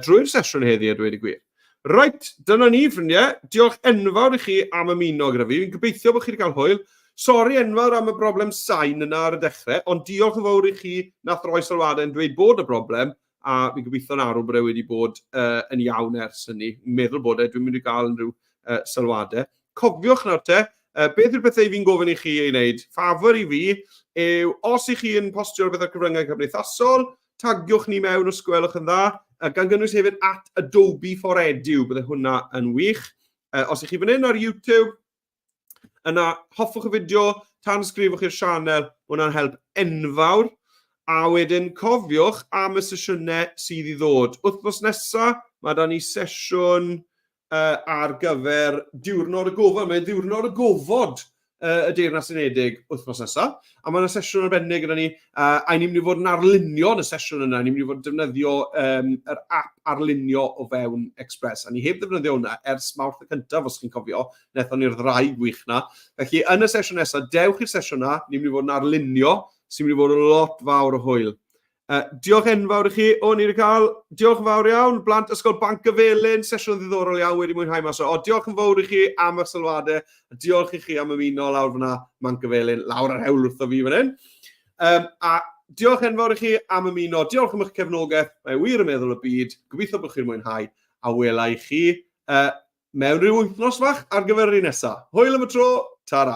drwy'r sesiwn heddi, a dweud y gwir. Reit, dyna ni, ffrindiau. Diolch enfawr i chi am ymuno gyda fi. Fi'n gobeithio bod chi wedi cael hwyl. Sori enfawr am y broblem sain yna ar y dechrau, ond diolch yn fawr i chi nath roi sylwadau yn dweud bod y broblem, a fi'n gobeithio'n arw bod e wedi bod yn iawn ers hynny. Fi'n meddwl bod e, dwi'n mynd i gael unrhyw sylwadau. Cofiwch nawr te, beth yw'r pethau fi'n gofyn i chi ei wneud? Ffafr i fi yw, os i chi yn postio rhywbeth ar cyfryngau cymdeithasol, tagiwch ni mewn os gwelwch yn dda, gan gynnwys hefyd at Adobe for Edu, bydde hwnna yn wych. Os ych chi fan hyn ar YouTube, yna hoffwch y fideo, tanysgrifwch i'r sianel, hwnna'n help enfawr. A wedyn cofiwch am y sesiynau sydd i ddod. Wythnos nesaf, mae da ni sesiwn ar gyfer diwrnod y gofod. Mae'n ddiwrnod y gofod y Deyrnas Unedig wythnos nesaf. A mae yna sesiwn arbennig gyda ni, a ni'n mynd i fod yn arlunio yn y sesiwn yna. Ni'n mynd i fod yn defnyddio yr app arlunio o fewn Express. A ni heb ddefnyddio hwnna ers Mawrth y cyntaf, os chi'n cofio. Wnaethon ni'r ddraig wych na. Felly, yn y sesiwn nesaf, dewch i'r sesiwn yna. Ni'n mynd i fod yn arlunio, sy'n mynd i fod yn lot fawr o hwyl. Diolch enfawr i chi. O, ni wedi cael. Diolch yn fawr iawn. Blant Ysgol Banc y Felin, sesiwn ddiddorol iawn, wedi mwynhau mas o. O, diolch yn fawr i chi am eich sylwadau. Diolch i chi am ymuno lawr fyna, Banc y Felin, lawr ar hewl wrtho fi fan hyn. A diolch enfawr i chi am ymuno. Diolch am eich cefnogaeth. Mae wir yn meddwl y byd. Gobeithio bod chi'n mwynhau. A wela i chi mewn rhyw wythnos fach ar gyfer yr un nesaf. Hwyl am y tro. Ta-ra.